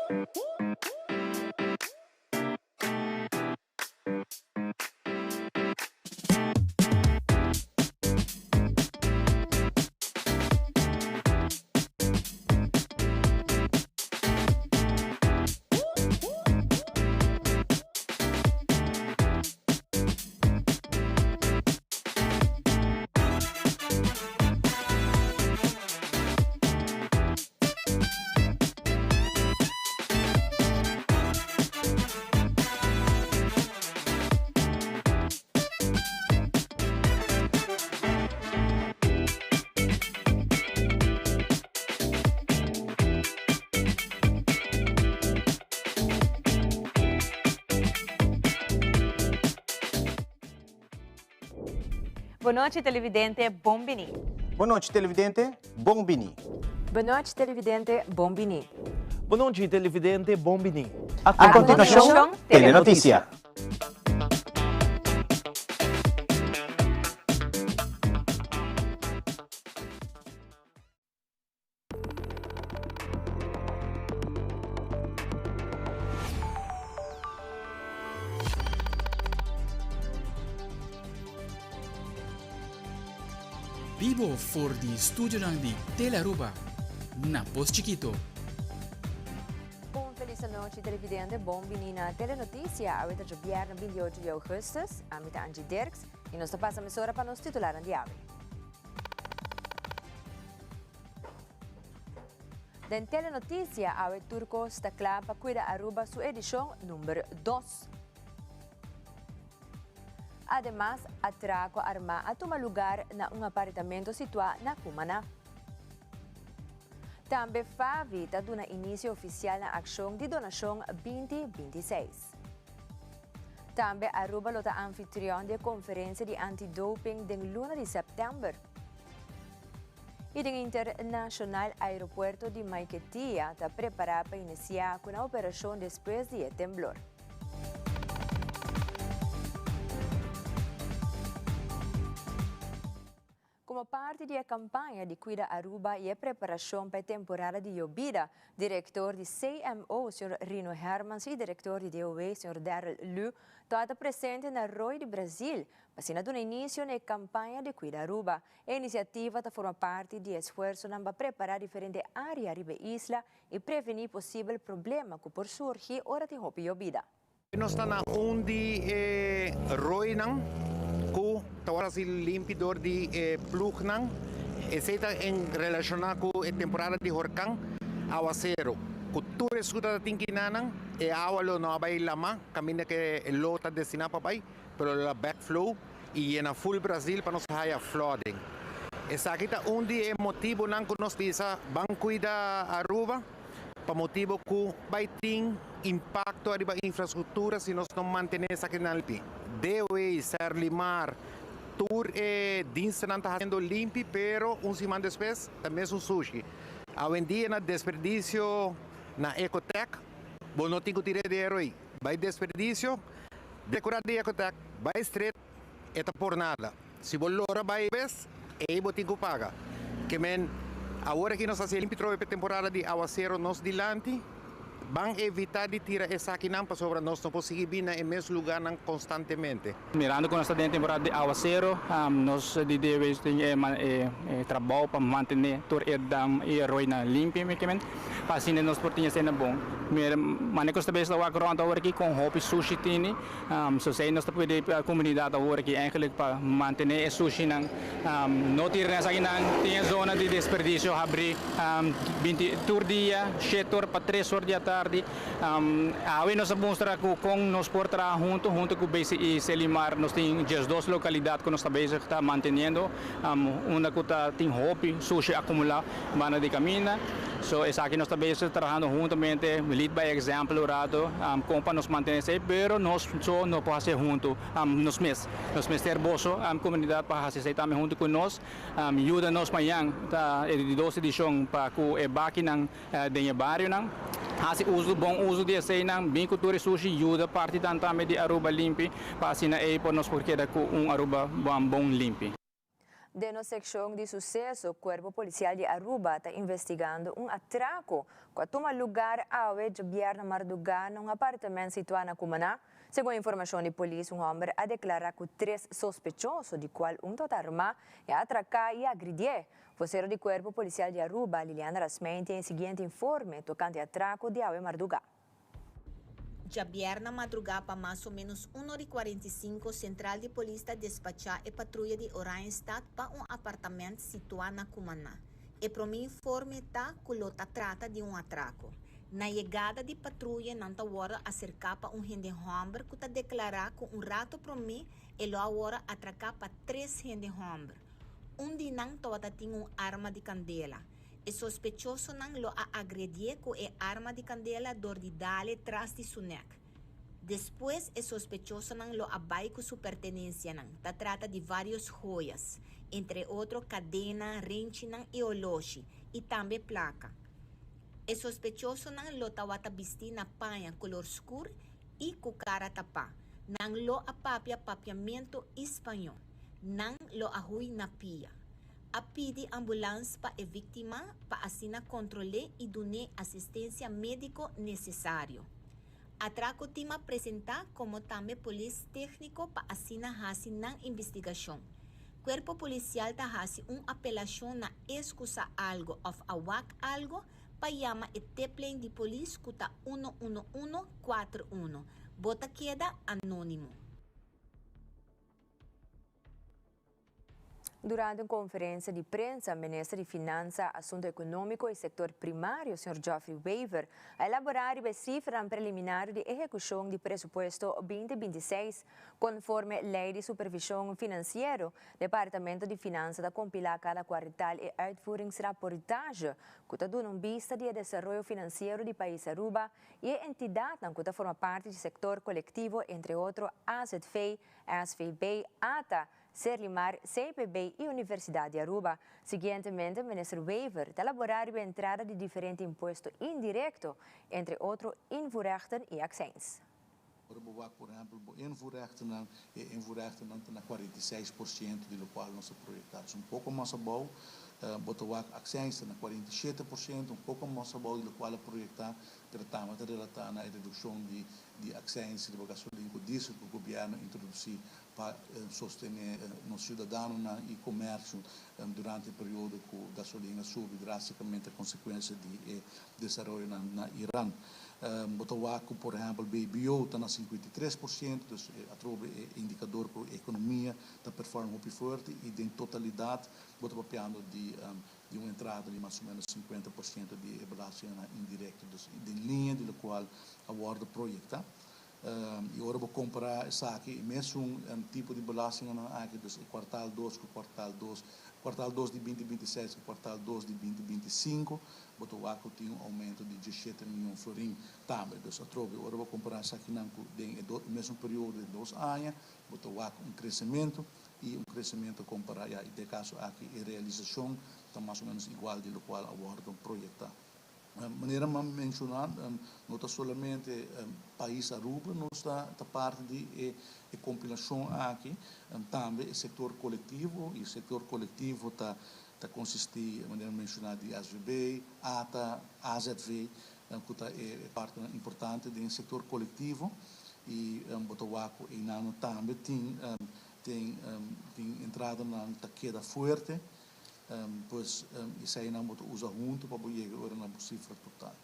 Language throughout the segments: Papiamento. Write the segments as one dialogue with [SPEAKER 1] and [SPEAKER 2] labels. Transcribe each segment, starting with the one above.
[SPEAKER 1] Bon nochi televidente, bon bini.
[SPEAKER 2] Bon nochi televidente, bon bini.
[SPEAKER 3] Bon nochi televidente, bon bini.
[SPEAKER 4] Bon nochi televidente, bon bini.
[SPEAKER 2] A continuacion, Telenoticia.
[SPEAKER 5] Bibo for di studionan di Telearuba na Pos Chikito.
[SPEAKER 3] Un feliz anochi televidente, bon bini na Telenoticia. Awe ta djobièrnè 28 di augustus. Ami ta Angie Dirks y nos ta pasa mesora pa nos titularnan di awe. Den Telenoticia awe tur cos ta cla pa Cuida Aruba su edicion number dos. Ademas, atraco arma a tuma lugar na un apartamento situa na Cumana. Tambe Favi ta duna inicio oficial na accion di donacion binti 26. Tambe Aruba lo ta anfitrion di e conferencia di anti-doping den luna di september. Y den internacional aeropuerto di Maiquetia ta prepara pa inicia cu na operacion despues di e temblor. Como parti di e campaña di Cuida Aruba y e preparacion pa e temporada di yobida, director di CMO, señor Rino Hermans y director di DOW, señor Darryl Lu, tabata presente na Rooi di Brazil pa asina duna inicio na e campaña di Cuida Aruba. E iniciativa ta forma parti di e esfuerzonan pa prepara diferente area riba e isla y preveni posibel problema cu por surgi ora tin hopi yobida.
[SPEAKER 6] Nos ta na un di e rooinan cu ta worde haci limpi door di e ploegnan. Esey ta en relaciona cu e temporada di horcan, awacero. Cu tur esun ta tin kinanan, e awa lo no a bay lama caminda cu e lo ta destina pa bay, pero lo a backflow y yena full Brazil pa nos haya flooding. Esaki ta un di e motibonan cu nos bisa ban cuida Aruba. Pa motibo cu bay tin impacto ariba infrastructura si nos no mantene esakinan limpi. DOE, Serlimar, tur e dienstennan ta haciendo limpi pero un siman despues ta mesun sushi. Awendia na desperdicio na Ecotec bo no tin cu tira e dero ey. Bay desperdicio, decora di Ecotec, bay street e ta por nada. Si bo lora bai bes, ei bo tin ku paga. Ke men, awor aki nos hasi limpi trobe p'e temporada di awasero nos dilanti, ban evitá di tira esakinan pasobra nos no por sigui bin na e mes lugánan konstantemente.
[SPEAKER 7] Mirando ku nos ta den temporada di awasero, nos di debe tin e trabou pa mantené tur e dam i e roinan limpi, mi ke men. Pa asina nos por tin esena bon. Mira, manera ku nos ta bes ta wak rònt awor aki kon hopi sushi tini. So esei nos ta pidi komunidat awor aki eigenlijk pa mantené e sushinan. No tira na esakinan. Tin e zona di desperdisio habrí binti tur dia, shete or pa tres or di atardi. Awe nos a mustra ku kon nos por traha huntu, huntu ku BCI Selimar nos tin diesdos lokalidat ku nos ta bezig ta manteniendo unda ku ta tin hopi sushi akumulá banda di kaminda. So esaki nos ta bezig trahando huntamente, lead by example un rato, kon pa nos mantene esei, pero nos so no por hasi huntu nos mes. Nos mester boso komunidat pa hasi esei tambe huntu ku nos. Yuda nos mañan ta e di dos edishon pa ku e bakinan den e barionan. Hasi uso, bon uso di eseinan, bin ku tur e sushi, yuda partinan tambe di Aruba limpi pa asina ei por nos por keda ku un Aruba bon limpi.
[SPEAKER 3] Den nos seccion di suceso, Cuerpo Policial di Aruba ta investigando un atraco cu a tuma lugar awe diabierna marduga na un apartamento situa na Cumana. Segun informacion di polis, un homber a declara cu tres sospechoso, di cual un tabata arma, a atraca y agredie. Vocero di Cuerpo Policial di Aruba, Liliana Rasmijn, tin e siguiente informe tocante atraco di awe marduga.
[SPEAKER 8] Djabièrnè madrugá pa mas o ménos un or i 45 sentral di polis ta despachá e patruya di Oranjestad pa un apartamènt situá na Cumaná. E promé informe ta ku lo ta trata di un atrako. Na yegada di patruya nan ta wòrdu aserká pa un hende hòmber ku ta deklará ku un rato promé e lo a wòrdu atraká pa tres hende hòmber. Un di nan tabata tin un arma di kandela. E sospechosonan lo a agredié ku e arma di kandela dor di dale tras di su nèk. Despues e sospechosonan lo a bai ku su pertenensianan. Ta trata di vários joyas, entre otro kadena, renchinan i oloshi, i tambe plaka. E sospechosonan lo tawata bistí na paña kolor skur i ku kara tapá. Nan lo a papia papiamentu i spañó. Nan lo a hui na pia. A pidi ambulans pa e víktima pa asina kontrol'é i dun'é asistensia médiko nesesario. Atraco Team a presentá komo tambe polis tékniko pa asina hasi nan investigashon. Kuerpo Polisial ta hasi un apelashon na es ku sa algo òf a wak algo pa yama e tiplijn di polis ku ta uno uno uno kuater uno. Bo ta keda anónimo.
[SPEAKER 3] Durante un conferencia di prensa, Minister di Finanza, Asunto Economico y Sector Primario, señor Geoffrey Wever, a elabora riba e cifranan preliminar di ehecucion di presupuesto 2026. Conforme Ley di Supervision Financiero, Departamento di Finanza ta compila cada kwartaal e uitvoeringsrapportage, cu ta duna un bista di desaroyo financiero di pais Aruba y e entidadnan cu ta forma parti di sector colectivo, entre otro AZV, SVB, ATA, Serlimar, CPB y Universidad di Aruba. Siguientemente, Minister Wever ta elabora e entrada di diferente impuesto indirecto, entre otro invoerrechten y accijns.
[SPEAKER 9] Por ehempel, invoerrechten, e invoerrechten na 46% di loke nos a proyecta. Un poco mas abou, bo ta wak accijns na 47%, un poco mas abou di loke a proyecta, pero tambe ta relata na reduccion di accijns di gasolin cu diesel cu gobierno a introduci pa sostene nos ciudadanonan y comercio durante e periodo cu gasolin a subi drasticamente a consecuencia di desaroyo na Iran. Bo ta wak, por ehempel, BBO ta na 53%, dus atrobe indicador cu economia ta perform hopi fuerte y den totalidad bo ta papiando di un entrada di mas o menos 50% di belasting indirecto, dus den liña di loke a wordo proyecta. Y ora bo compara esaki, mesun tipo di belasting aki, dus kwartaal 2 cu kwartaal 2, kwartaal 2 di 2026 cu kwartaal 2 di 2025, bo ta wak cu tin un aumento di 17 miyon florin tambe. Dus atrobe, ora bo compara esaki den e mesun periodo di 2 aña, bo ta wak un crecemento y un crecemento compara, ja, den caso aki, e realisacion ta mas o menos igual di loke a wordo proyecta. Manera mi a menciona, no ta solamente pais Aruba, no ta parti di e compilacion aki, tambe e sector colectivo, y e sector colectivo ta consisti, manera menciona, di SVB, ATA, AZV, cu ta parti importante di sector colectivo, y bo ta wak cu einan tambe tin entradanan ta keda fuerte, pues esey nan bo ta usa hunto pa yega na cifra total.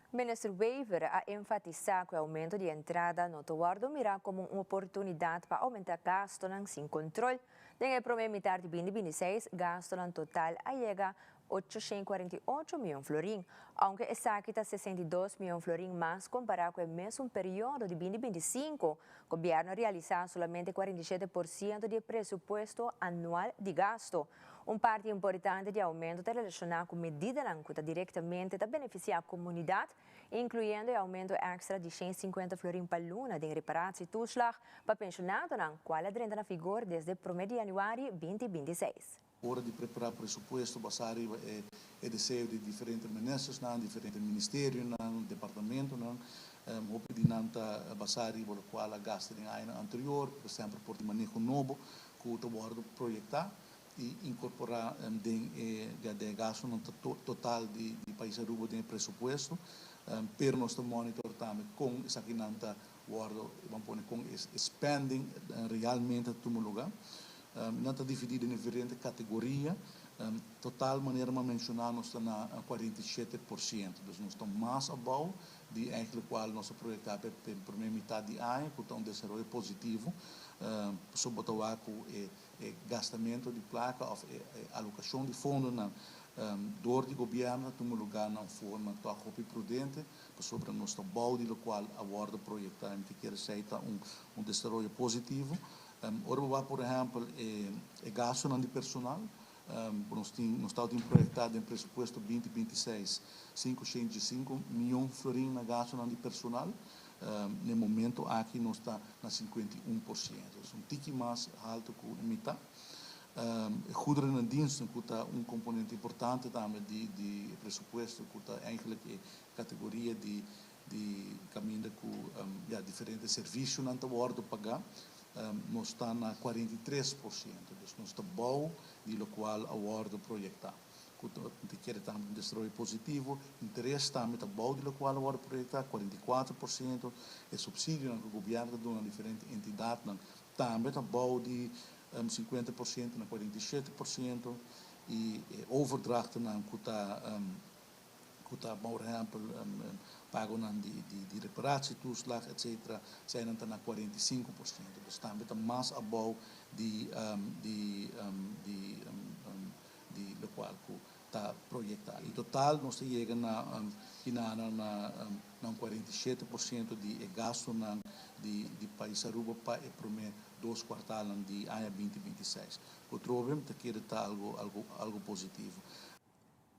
[SPEAKER 3] Minister Wever a enfatisa cu e aumento di entrada no ta wordo mira como un oportunidad pa aumenta gasto sin control. Den prome mitar di 2026, gasto total a yega 848 miyon florin, aunke esaki ta 62 miyon florin mas compara cu e mesun periodo di 2025. Gobierno a realisa solamente 47% di presupuesto anual di gasto. Un parti importante di aumento ta relaciona cu medida cu directamente ta beneficia e comunidad, incluyendo e aumento extra di 150 florin pa luna di reparatietoeslag pa pensionado, cual a drenta na vigor desde 1 di januari 2026.
[SPEAKER 9] Ora di prepara presupuesto, basa riba e deseo di diferente ministernan, diferente ministerionan, departamentonan, hopi di nan ta basa riba loke a gasta den aña anterior, por ehempel, por maneho nobo cu ta wordo proyecta. Y incorpora den e, ja, den e gastonan total di pais Aruba den e presupuesto, pero nos ta monitor tambe con esakinan ta wordo, ban pone, con e spending realmente ta tuma lugar. Nan ta dividi den diferente categoria. Total, manera mi a menciona, nos ta na 47%, dus nos ta mas abou di eigenlijk cual nos a proyecta pa e prome mitad di aña, cu ta un desaroyo positivo, pasobra bo ta wak cu e gastamento di placa of e alocacion di fondonan door di gobierno ta tuma lugar na un forma toch hopi prudente, pasobra nos ta bou di locual a wordo proyecta, y mi ta kere esey ta un desaroyo positivo. Ora bo wak, por ehempel, e gastonan di personal, nos tabatin proyecta den presupuesto 2026 505 miyon florin na gastonan di personal. Na e momento aki nos ta na 51%, dus un tiki mas halto cu mitad. Goederen en diensten, cu ta un componente importante tambe di presupuesto, cu ta eigenlijk e categoria di caminda cu ja, diferente servicionan ta wordo paga, nos ta na 43%, dus nos ta bou di locual a wordo proyecta, cu ta kier tambe un desaroyo positivo. Interes tambe ta bou di locual a wordo proyecta, 44%. E subsidio cu gobierno ta duna diferente entidadnan tambe ta bou di 50% na 47%, y overdrachtennan cu ta, por ehempel, pagonan di reparatietoeslag, etc., zijn dan na 45%. Dus tambe ta mas abou di locual cu ta proyecta. En total, nos ta yega na un 47% di gastonan di pais Aruba pa e prome dos kwartalen di aña 2026. Otro ta kere ta algo positivo.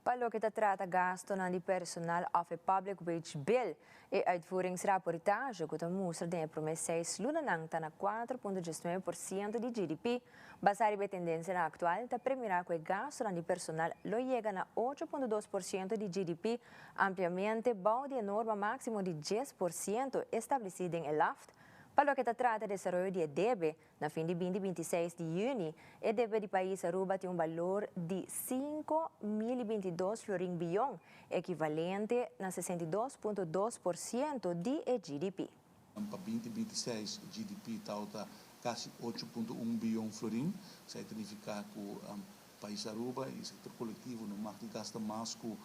[SPEAKER 3] Pa loke ta trata gastonan di personal of e public wage bill, e uitvoeringsrapportage cu ta mustra den e prome 6 lunanan ta na 4,19% di GDP. Basa riba e tendencia actual, ta premira cu e gastonan di personal lo yega na 8,2% di GDP, ampliamente bou di e norma maximo di 10% estableci den LAFT. Pa loke ta trata desaroyo di debe, na fin di 2026 di juni, e debe di pais Aruba tin un balor di 5.022 florin biyon, ekivalente na 62,2% di GDP.
[SPEAKER 9] Pa 2026, GDP ta casi 8,1 biyon florin. Esey ta significa cu pais Aruba y sector colectivo no mag gasta mas cu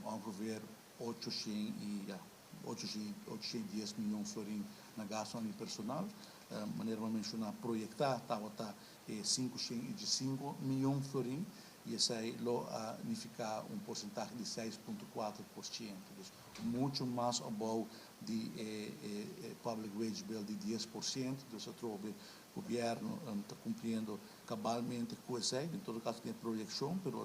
[SPEAKER 9] ongeveer 800 y, ja, 810 miyon florin na gasto di personal. Manera mi a menciona, proyecta tabata 505 miyon florin y esey lo significa un porcentahe di 6,4%. Dus mucho mas abou di public wage bill di 10%. Dus atrobe gobierno ta cumpliendo cabalmente cu esey. En todo caso, tin proyeccion, pero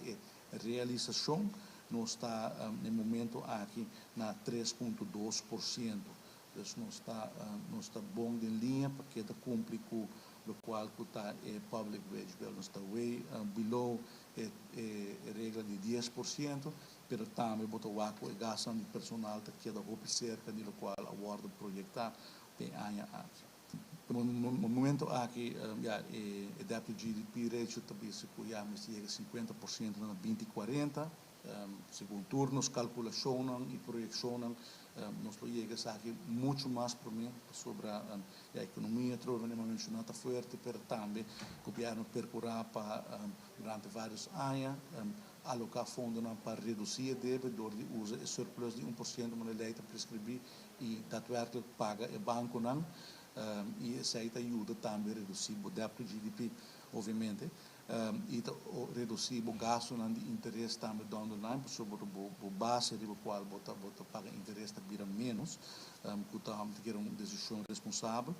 [SPEAKER 9] e realisacion nos ta na e momento aki na 3,2%. Dus nos ta bon den liña pa ta cumpli cu locual ta e public wage bill. Nos ta way below e regla di 10%, pero tambe bo ta wak e gasto di personal ta keda hopi cerca di locual a wordo proyecta pa aña aki. Na momento aki, ja, e debt to GDP ratio ta bisa cu ja, mester yega 50% na 2040, segun tur nos calculacion y proyeccion, nos lo yega aki mucho mas prome, pasobra e economia, trobe mi a menciona, ta fuerte, pero tambe gobierno a percura pa durante varios aña aloca fondo pa reduci e debe door di usa e surplus di 1% manera ley ta prescribi y daadwerkelijk paga e banconan, y esey ta yuda tambe reduci e debt to GDP, obviamente, y reduci e gasto di interes tambe down the line, pasobra e base riba cual bo ta paga interes ta bira menos, cu ta un decision responsabel.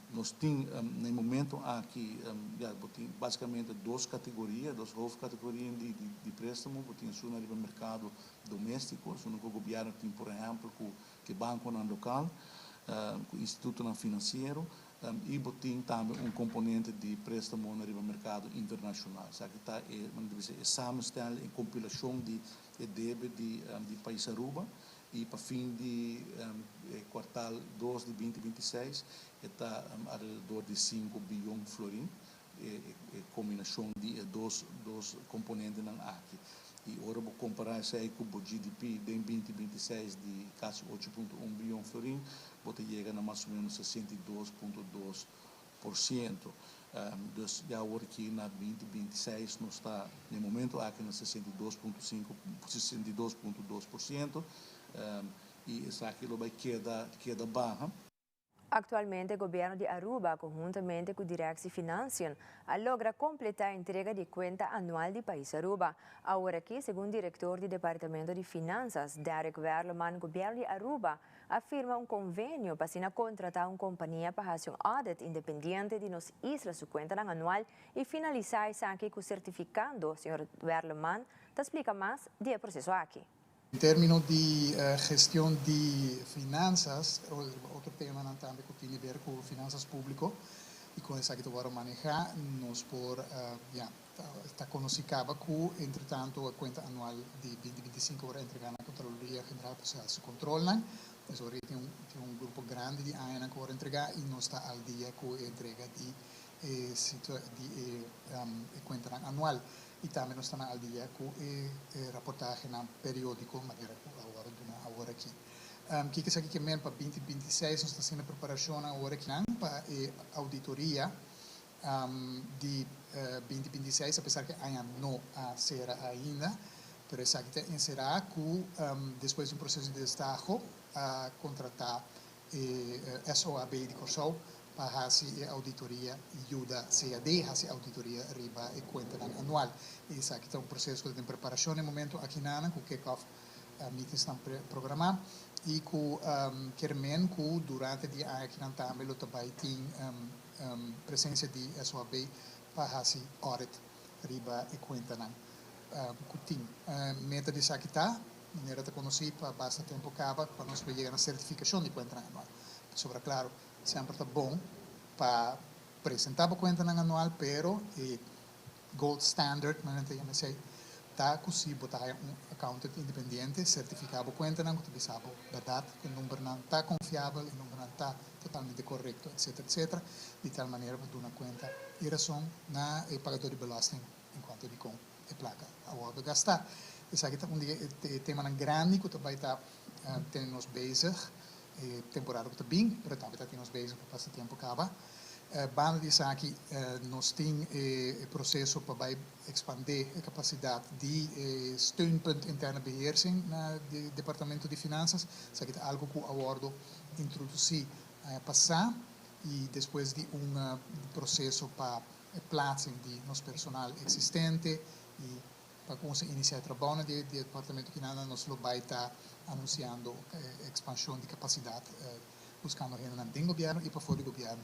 [SPEAKER 9] Nos tin, na e momento aki, ja, tin basicamente dos categoria, dos hoofdcategorieën di prestamo. Tin esun riba mercado domestico, esun cu gobierno tin, por ehempel, cu banconan local, cu institutonan financiero, y tin tambe un componente di prestamo riba mercado internacional. Esaki ta e, e samenstelling y compilacion di debe di pais Aruba, y pa fin di kwartaal 2 di 2026 ta alrededor di 5 biyon florin. E kombinashon di e dos dos komponentenan aki. I ora bo kompará esei ku bo GDP den 2026 di kasi 8.1 bion florin, bo ta yega na mas o ménos 62.2%. Dus ya awor aki na 2026 nos ta na e momento aki na 62.5, 62.2% i esaki lo bai keda keda baha.
[SPEAKER 3] Actualmente Gobierno di Aruba conhuntamente cu Directie Financiën a logra completa entrega di cuenta anual di pais Aruba. Awor aki, segun director di Departamento di Finanzas, Derek Werleman, Gobierno di Aruba a firma un convenio pa asina contrata un compania pa haci un audit independiente di nos isla su cuentanan anual y finalisa esaki cu certificando, señor Werleman ta splica mas di e proceso aki.
[SPEAKER 10] En término di gestion di finansas, otro temanan tambe ku tin di ber ku finansas públiko i kon esaki ta wòrdu manehá, nos por ya ta konosí kaba ku entretantu e kuenta anual di 2025 wòrdu entregá na Kontraloria General pa hasi kontrolnan. Pues ora tin un grupo grandi di añanan ku wòrdu entregá i nos ta al dia ku e entrega di e di e kuentanan anual. I tambe nos ta na al dia ku e raportahenan periódiko manera ku a wòrdu duna awor aki. Kiko esaki ke men pa 2026? Nos ta hasiendo preparashonnan awor akinan pa e auditoria di 2026, apesar ku e aña no a sera ainda. Pero esaki ta enserá ku despues di un proseso di destaho a kontratá e SOAB di Kòrsou pa hasi e auditoria i yuda CAD hasi auditoria riba e kuentanan anual. I esaki ta un proseso ku ta den preparashon na e momentu akinanan ku kick-off meetingsnan programá i ku kier men ku durante di e aña akinan tambe lo ta bai tin presensia di SOAB pa hasi audit riba e kuentanan ku tin. Meta di esaki ta, manera ta konosí pa basta tempu kaba, pa nos por yega na sertifikashon di kuentanan anual. Pasobra klaro, semper ta bon pa presentá bo kuentanan anual, pero e gold standard, manera nan ta yama esei, ta ku si bo ta haña un accountant independiente sertifiká bo kuentanan ku ta bisa bo bèrdat, ku e numbernan ta konfiabel, e numbernan ta totalmente korekto, etcetera, etcetera, di tal manera bo duna kuenta i rason na e pagadó di belasting en kuanto di kon e plaka a wòrdu gastá. Esaki ta un di e temanan grandi ku ta bai ta tene nos bezig e temporada ku ta bin, pero tambe ta tene nos bezig pa pasa tempu kaba. Banda di esaki nos tin e proseso pa bai ekspandé e kapasidat di e Steunpunt Interne Beheersing na Departamento di Finansas. Esaki ta algu ku a wòrdu introdusí aña pasá i despues di un proseso pa e plaatsing di nos personal eksistente i pa kuminsá inisiá e trabounan di e departamento kinan nos lo bai ta anunsiando ekspanshon di kapasidat buskando hendenan den gobièrnu i pafó di gobièrnu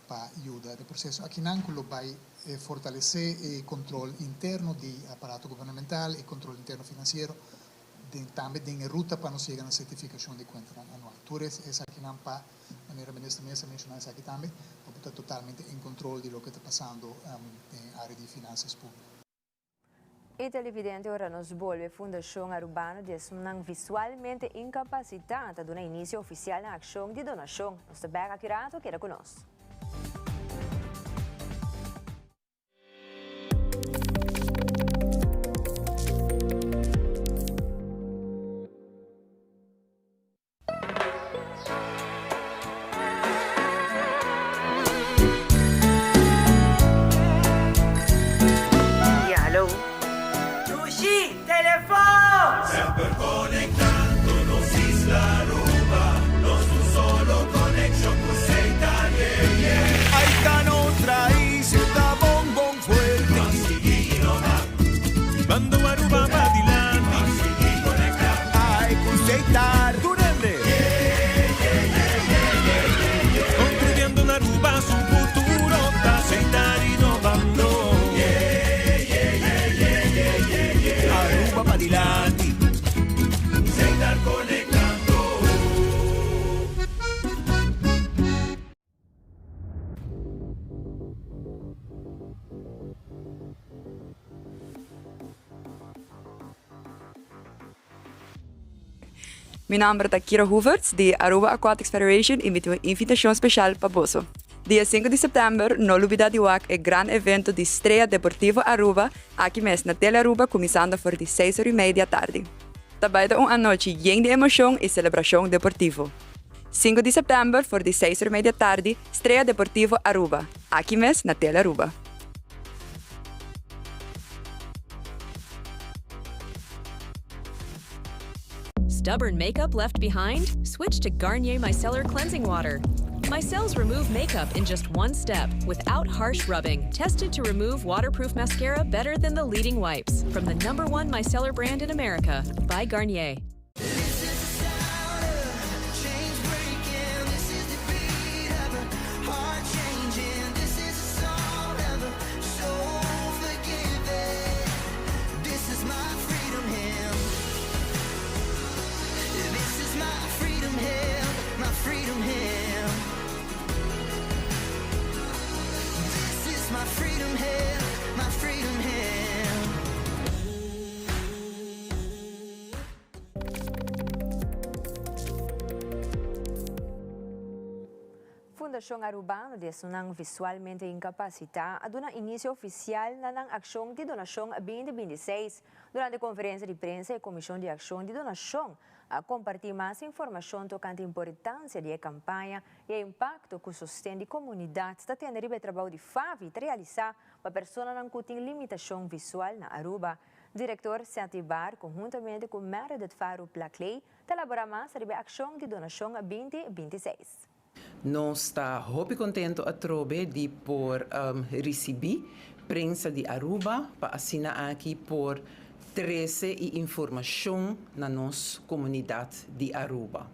[SPEAKER 10] pa yuda den proseso akinan ku lo bai fortalesé e kontrol interno di aparato gubernamental, e kontrol interno finansiero den tambe den e ruta pa nos yega na sertifikashon di kuentanan anual. Tur esakinan pa, manera Minister mes a menshoná esaki tambe, pa bo ta totalmente en kontrol di loke ta pasando den e área di finansas públiko.
[SPEAKER 3] E televidente ora nos bolbe Fundashon Arubano di esunnan visualmente inkapasitá ta duna inisio ofisial na akshon di donashon. Nos ta bèk aki rato, keda ku nos.
[SPEAKER 11] Ya, hallo.
[SPEAKER 12] Dushi, telefon!
[SPEAKER 13] Semper conectando nos isla Aruba, nos un solo conexion cu Setar, yeah, yeah.
[SPEAKER 14] Ay ta nos raiz, e ta bon bon fuerte.
[SPEAKER 13] Pa sigui innova.
[SPEAKER 14] Bando Aruba pa dilanti.
[SPEAKER 13] Pa sigui conecta.
[SPEAKER 14] Ay cu Setar. Tur hende.
[SPEAKER 13] Construyendo na Aruba su futuro ta Setar innovando.
[SPEAKER 14] Aruba pa dilanti.
[SPEAKER 13] Setar conectando.
[SPEAKER 15] Mi nomber ta Kira Hoeverts di Aruba Aquatics Federation y mi tin un invitacion special pa boso. Dia sinku di sèptèmber no lubidá di wak e gran evento di Strea Deportivo Aruba aki mes na Tele Aruba kuminsando for di seis ora i mei di atardi. Ta bai ta un anochi yen di emoshon i selebrashon deportivo. Sinku di sèptèmber for di seis ora i mei di atardi Strea Deportivo Aruba aki mes na Tele Aruba.
[SPEAKER 16] Stubborn makeup left behind? Switch to Garnier Micellar Cleansing Water. Micelles remove makeup in just one step without harsh rubbing. Tested to remove waterproof mascara better than the leading wipes. From the number one micellar brand in America, by Garnier.
[SPEAKER 3] Fundacion Arubano di esunnan visualmente incapacita a duna inicio oficial na nan accion di donacion 2026. Durante conferencia di prensa e Comision di Accion di Donacion a comparti mas informacion tocante importancia di e campaña y e impacto cu sosten di comunidad ta tene riba e trabou di FAVI ta realisa pa personanan cu tin limitacion visual na Aruba. Director Setty Baar conhuntamente cu Meredith Faru Placley ta elabora mas riba e accion di donacion 2026.
[SPEAKER 17] Nos ta hopi contento atrobe di por ricibi prensa di Aruba pa asina aki por trece y informacion na nos comunidad di Aruba.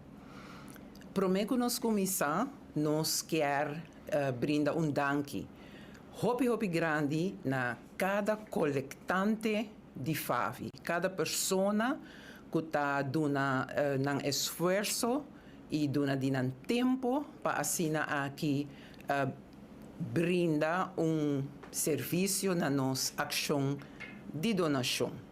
[SPEAKER 17] Prome cu nos cuminsa nos kier brinda un danki hopi hopi grandi na cada colectante di Favi, cada persona cu ta duna nan esfuerzo y duna di nan tempo pa asina aki brinda un servicio na nos accion di donacion.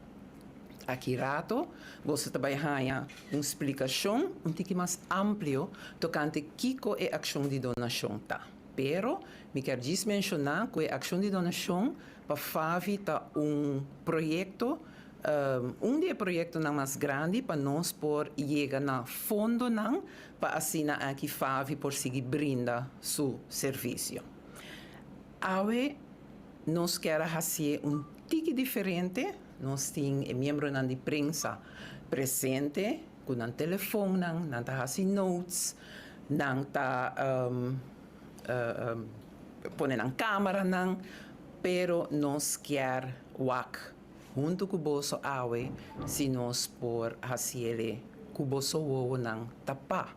[SPEAKER 17] Aki rato boso ta bay haya un splicacion un tiki mas amplio tocante kico e accion di donacion ta. Pero mi kier djis menciona cu e accion di donacion pa Favi ta un proyecto Un di e proyektonan mas grandi pa nos por yega na fondonan pa asina aki Favi por sigui brinda su servisio. Awe nos kier a hasié un tiki diferente, nos tin e miembronan di prensa presente ku nan telefonnan, nan ta hasi notes, nan ta pone nan kameranan, pero nos kier wak Huntu ku boso awe si nos por hasiele ku boso wowonan tapá.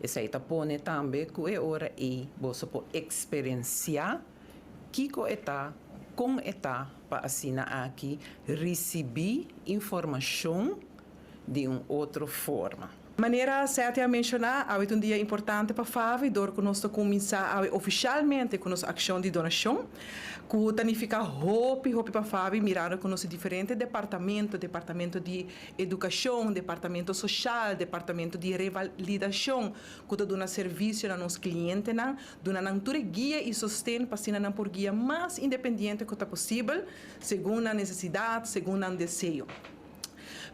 [SPEAKER 17] Esei ta pone tambe ku e ora ei boso por eksperensiá kiko e ta, kon e ta pa asina aki risibí informashon di un otro forma.
[SPEAKER 18] Manera Setty a menshoná, awe ta un dia importante pa Favi dor ku nos ta kuminsá awe ofishalmente ku nos akshon di donashon, ku ta nifiká hopi hopi pa Favi mirando ku nos diferente departamento, departamento di edukashon, departamento soshal, departamento di revalidashon, ku ta duna servisio na nos klientenan, duna nan tur e guia i sosten pa asina nan por guia mas independiente ku ta posibel, segun nan nesesidat, segun nan deseo.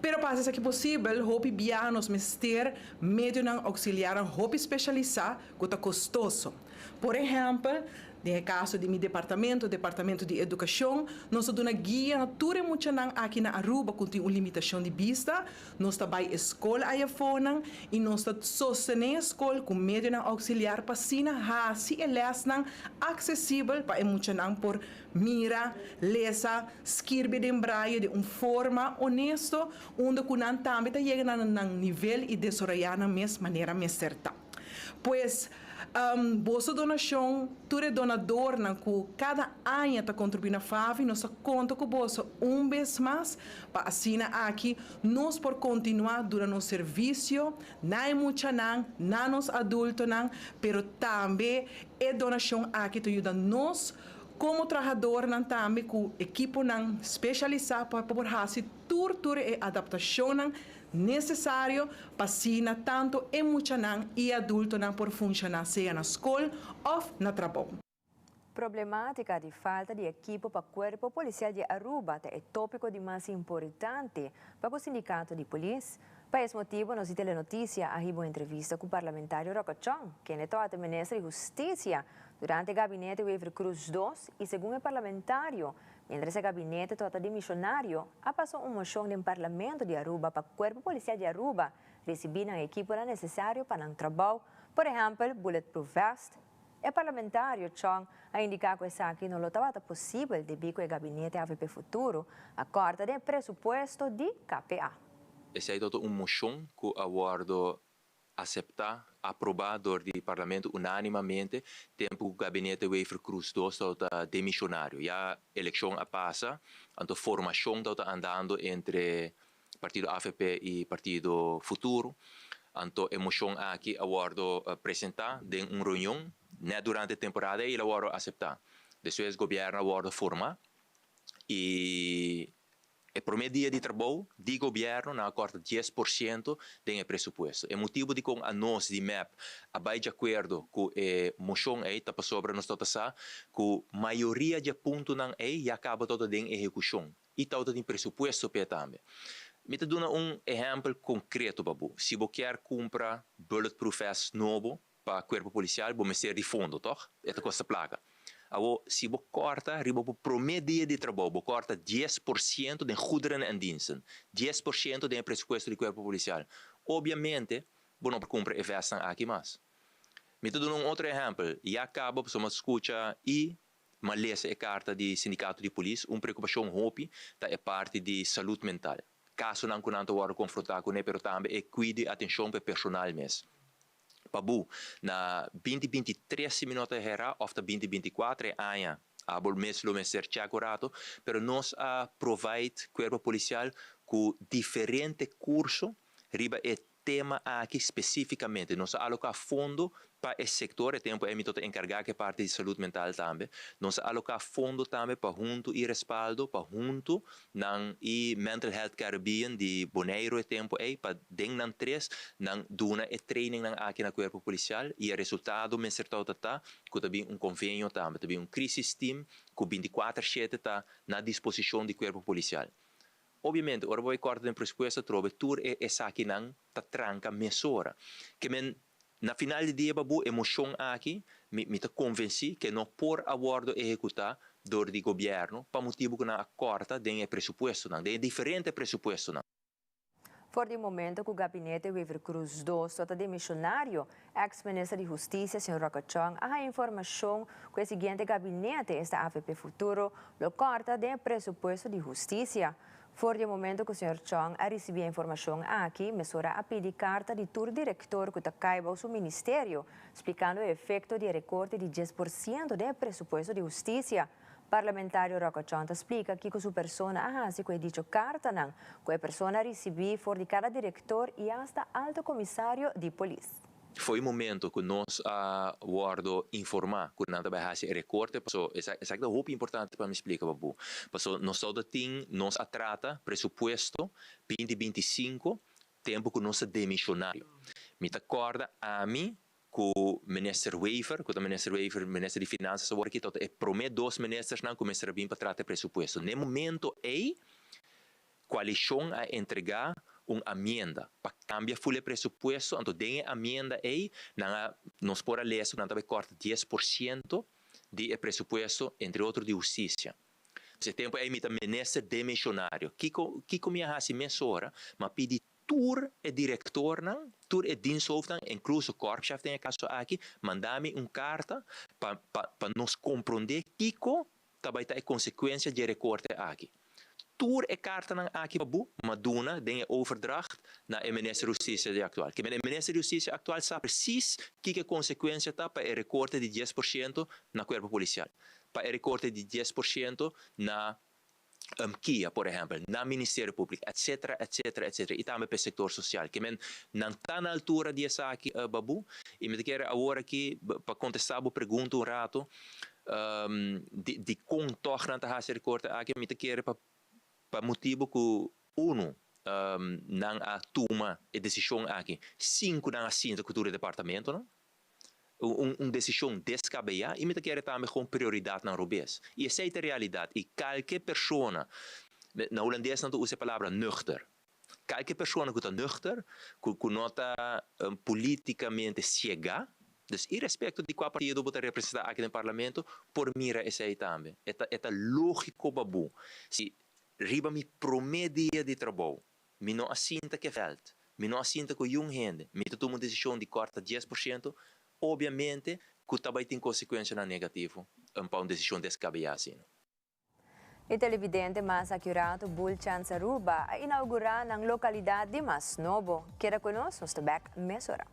[SPEAKER 18] Pero pa hasi esaki posibel, hopi biaha nos mester medionan auxiliarnan hopi specialisá ku ta kostoso. Por ehèmpel, den e kaso di mi departamento, Departamento di Edukashon, nos ta duna guia na tur e muchanan aki na Aruba ku tin un limitashon di bista. Nos ta bai e skol ayafonan i nos ta sostené e skol ku medionan auxiliar pa asina hasi e lèsnan aksesibel pa e muchanan por Mira, lesa, skirbi den braille den un forma honesto unda ku nan tambe ta yega na nan nivel i desaroyá nan mes manera mester ta. Pues, boso donashon, tur e donadornan ku kada aña ta kontribuí na FAVI, nos ta konta ku boso un bes mas pa asina aki nos por kontinuá duna nos servisio na e muchanan, na nos adultonan, pero tambe e donashon aki ta yuda nos. Komo trahadornan tambe ku ekiponan spesialisá pa por hasi tur tur e adaptashonnan nesesario pa asina tantu e muchanan i adultonan por funshoná sea na skol òf na trabou.
[SPEAKER 3] Problematica di falta di ekipo pa Cuerpo Policial di Aruba ta e topico di mas importante pa cu Sindicato di Polis. Pa es motibo nos di Telenoticia a hiba un entrevista cu Parlamentario Rocco Chong, kende tabata Minister di Husticia durante e gabinete Wever-Croes dos y segun e parlamentario, mientras e gabinete tabata dimisionario, a pasa un mocion den Parlamento di Aruba pa Cuerpo Policial di Aruba ricibi nan ekiponan necesario pa nan trabou, por ehempel bulletproof vest. E parlamentario Chong a indica cu esaki no lo tabata posibel debi cu e gabinete avp Futuro a corta den e presupuesto di KPA.
[SPEAKER 19] Esey ta un mocion cu a wordo acepta, aproba door di Parlamento unanimamente tempo cu gabinete Wever-Croes dos tabata demisionario. Ya eleccion a pasa, anto formacion tabata andando entre partido avp y partido Futuro. Anto e mocion aki a wordo presenta den un reunion net durante e temporada y el a wordo acepta. Despues gobierno a wordo forma y e prome dia di trabou di gobierno nan a corta 10% den e presupuesto. E motibo dicon anos di mep a bay di acuerdo cu e mocion ey ta pasobra nos tabata sa cu mayoria di e puntonan ey ya caba tabata den ehecucion y tabata tin presupuesto p'e tambe. Mi ta duna un ehempel concreto pa bo. Si bo kier cumpra bulletproof vest nobo pa cuerpo policial bo mester di fondo, toch? E ta costa placa. Awo, si bo corta riba bo prome dia di trabou, bo corta 10% den goederen en diensten, 10% den e presupuesto di cuerpo policial, obviamente bo no por cumpra e vestnan aki mas. Mi ta duna un otro ehempel, ya caba pasobra mi a scucha y m'a lesa e carta di sindicato di polis, un preocupacion hopi ta e parti di salud mental. Casonan cu nan ta wordo confronta cune, pero tambe e cuido y atencion pa e personal mes. Pa bo, na 2023 si mi no ta hera of ta 2024 e aña, abo mes lo mester check un rato, pero nos a provide cuerpo policial cu diferente curso riba e tema aki specificamente. Nos a aloca fondo pa e sector, e tempo ey mi tabata encarga cu e parti di salud mental tambe. Nos a aloca fondo tambe pa Hunto y Respaldo, pa hunto nan y Mental Health Caribbean di Boneiro e tempo ey, pa den nan tres nan duna e trainingnan aki na Cuerpo Policial y e resultado mester tabata ta cu ta bin un convenio tambe, ta bin un crisis team cu 24 shete ta na disposicion di Cuerpo Policial. Obviamente, ora bo bay corta den presupuesto atrobe tur e esakinan ta tranca mesora. Ke men, na final di dia babu e mocion aki, mi mi ta convenci ke no por a wordo ehecuta dor di gobierno pa motibo cu nan a corta den e presupuestonan, den e diferente presupuestonan.
[SPEAKER 3] For di momento cu Gabinete Wever-Croes dos ta demisionario, ex-minister di Husticia, señor Rocco Chong, a haya informacion cu e siguiente gabinete, esta avp Futuro, lo corta den e presupuesto di husticia. For di e momento cu señor Chong a ricibi e informacion aki, mesora a pidi carta di tur director cu ta cay bao su ministerio, splicando e efecto di e recorte di 10% den e presupuesto di husticia. Parlamentario Rocco Chong ta splica kico su persona a haci cu e dicho cartanan cu e persona a ricibi for di cada director y hasta alto comisario di polis.
[SPEAKER 19] Foi momento cu nos a wordo informa cu nan ta bay haci e recorte, paso esaki ta hopi importante pa mi splica pa bo, paso nos todo tin, nos a trata presupuesto 2025 tempo cu nos ta demisionario. Mi ta corda ami cu Minister Wever, cu ta Minister Wever, Minister di Finanzas awor aki, ta e prome dos ministersnan cu mester a bin pa trata e presupuesto. N'e momento ey, coalicion a entrega un amienda pa cambia full e presupuesto, anto den e amienda ey, nan a, nos por a lesa cu nan ta bay corta 10% di e presupuesto, entre otro di husticia. E tempo ey mi ta Minister demisionario. Kico, kico mi a haci mesora? Mi a pidi tur e directornan, tur e diensthoofdnan, incluso korpschef den e caso aki, manda mi un carta pa pa pa nos compronde kico ta bay ta e consecuencia dje recorte aki. Tur e cartanan aki pa bo m'a duna den e overdracht na e Minister di Husticia di actual. Ke men e Minister di Husticia actual sa precies kico e consecuencia ta pa e recorte di 10% na Cuerpo Policial, pa e recorte di 10% na KIA, por ehempel, na Ministerio Público, etcétera, etcétera, etcétera, y tambe pa e sector social. Ke men nan ta na altura di esaki, Babu, y mi ta kere awor aki pa contesta bo pregunta un rato. Di dikon tòg nan ta hasi e rekorte aki? Mi ta kere pa pa motibu ku unu nan a tuma e desishon aki sin ku nan a sinta ku tur e departamentonan. Un un desishon deskabeyá i mi ta kere tambe kon prioridatnan robes. I esei ta e realidat i kalke persona, na hulandes nan ta usa e palabra nuchter, Kalke persona ku ta nuchter, ku ku no ta politikamente siegá, dus irespekto di kua partido bo ta representá aki den parlamento, por mira esei tambe. E ta e ta lógiko pa bo. Si riba mi promé dia di trabou mi no a sinta ku e vèlt, mi no a sinta ku yun hende, mi ta tuma un desishon di kòrta 10%, obiamente ku ta bai tin konsekuensianan negativo pa un desishon deskabeyá asina.
[SPEAKER 3] E televidente mas acurato Bull Chance Aruba a inaugura nan localidad di mas nobo. Keda cu nos, nos ta bek mesora.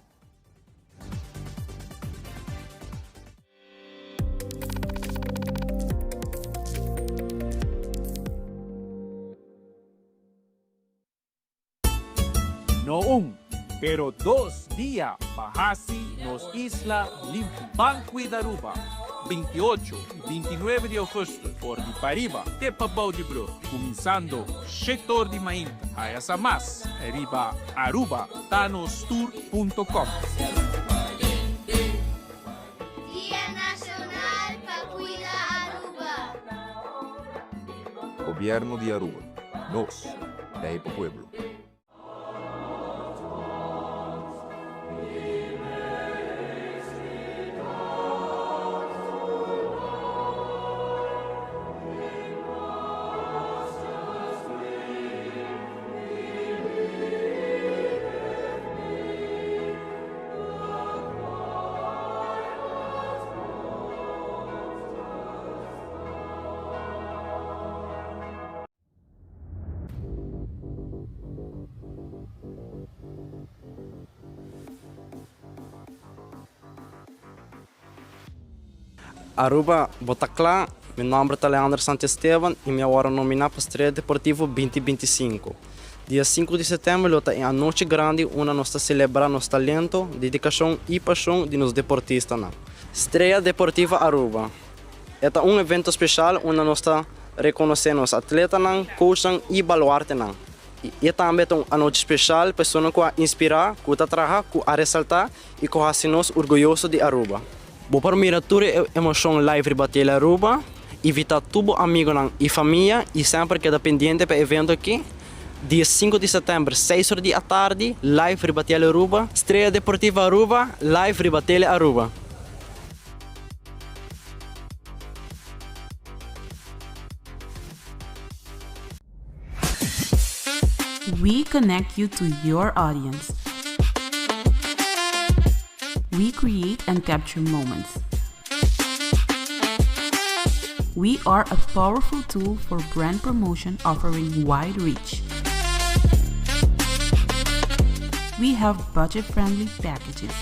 [SPEAKER 20] No un, pero dos dia pa hasi nos isla limpi. Ban Cuida Aruba, 28 y 29 di augustus for di pariba te pabou di brug, cuminsando shete or di mainta. Haya sa mas riba arubatanostour punto com.
[SPEAKER 21] Dia Nacional pa Cuida Aruba.
[SPEAKER 22] Gobierno di Aruba. Nos ta e pa pueblo.
[SPEAKER 23] Aruba, bo ta kla? Mi nomber ta Leandro Santiesteban y mi a wòrdu nominá pa Estrella Deportivo 2025. Dia sinku di sètèmber lo ta e anochi grandi unda nos ta selebrá nos talento, dedikashon y pashon di nos deportistanan. Estrella Deportivo Aruba. E ta un evento special unda nos ta reconoce nos atletanan, coachnan y baluartenan. Y e tambe ta un anochi special pa esunnan cu a inspira, cu ta traha, cu a resalta y cu haci nos orguyoso di Aruba. Bo por mira tur e emocion live riba Tele Aruba. Invita tur bo amigonan y famia y semper keda pendiente pa e evento aki, dia sinku di september seis or di atardi live riba Tele Aruba. Estrella Deportiva Aruba live riba Tele Aruba.
[SPEAKER 24] We connect you to your audience. We create and capture moments. We are a powerful tool for brand promotion offering wide reach. We have budget friendly packages.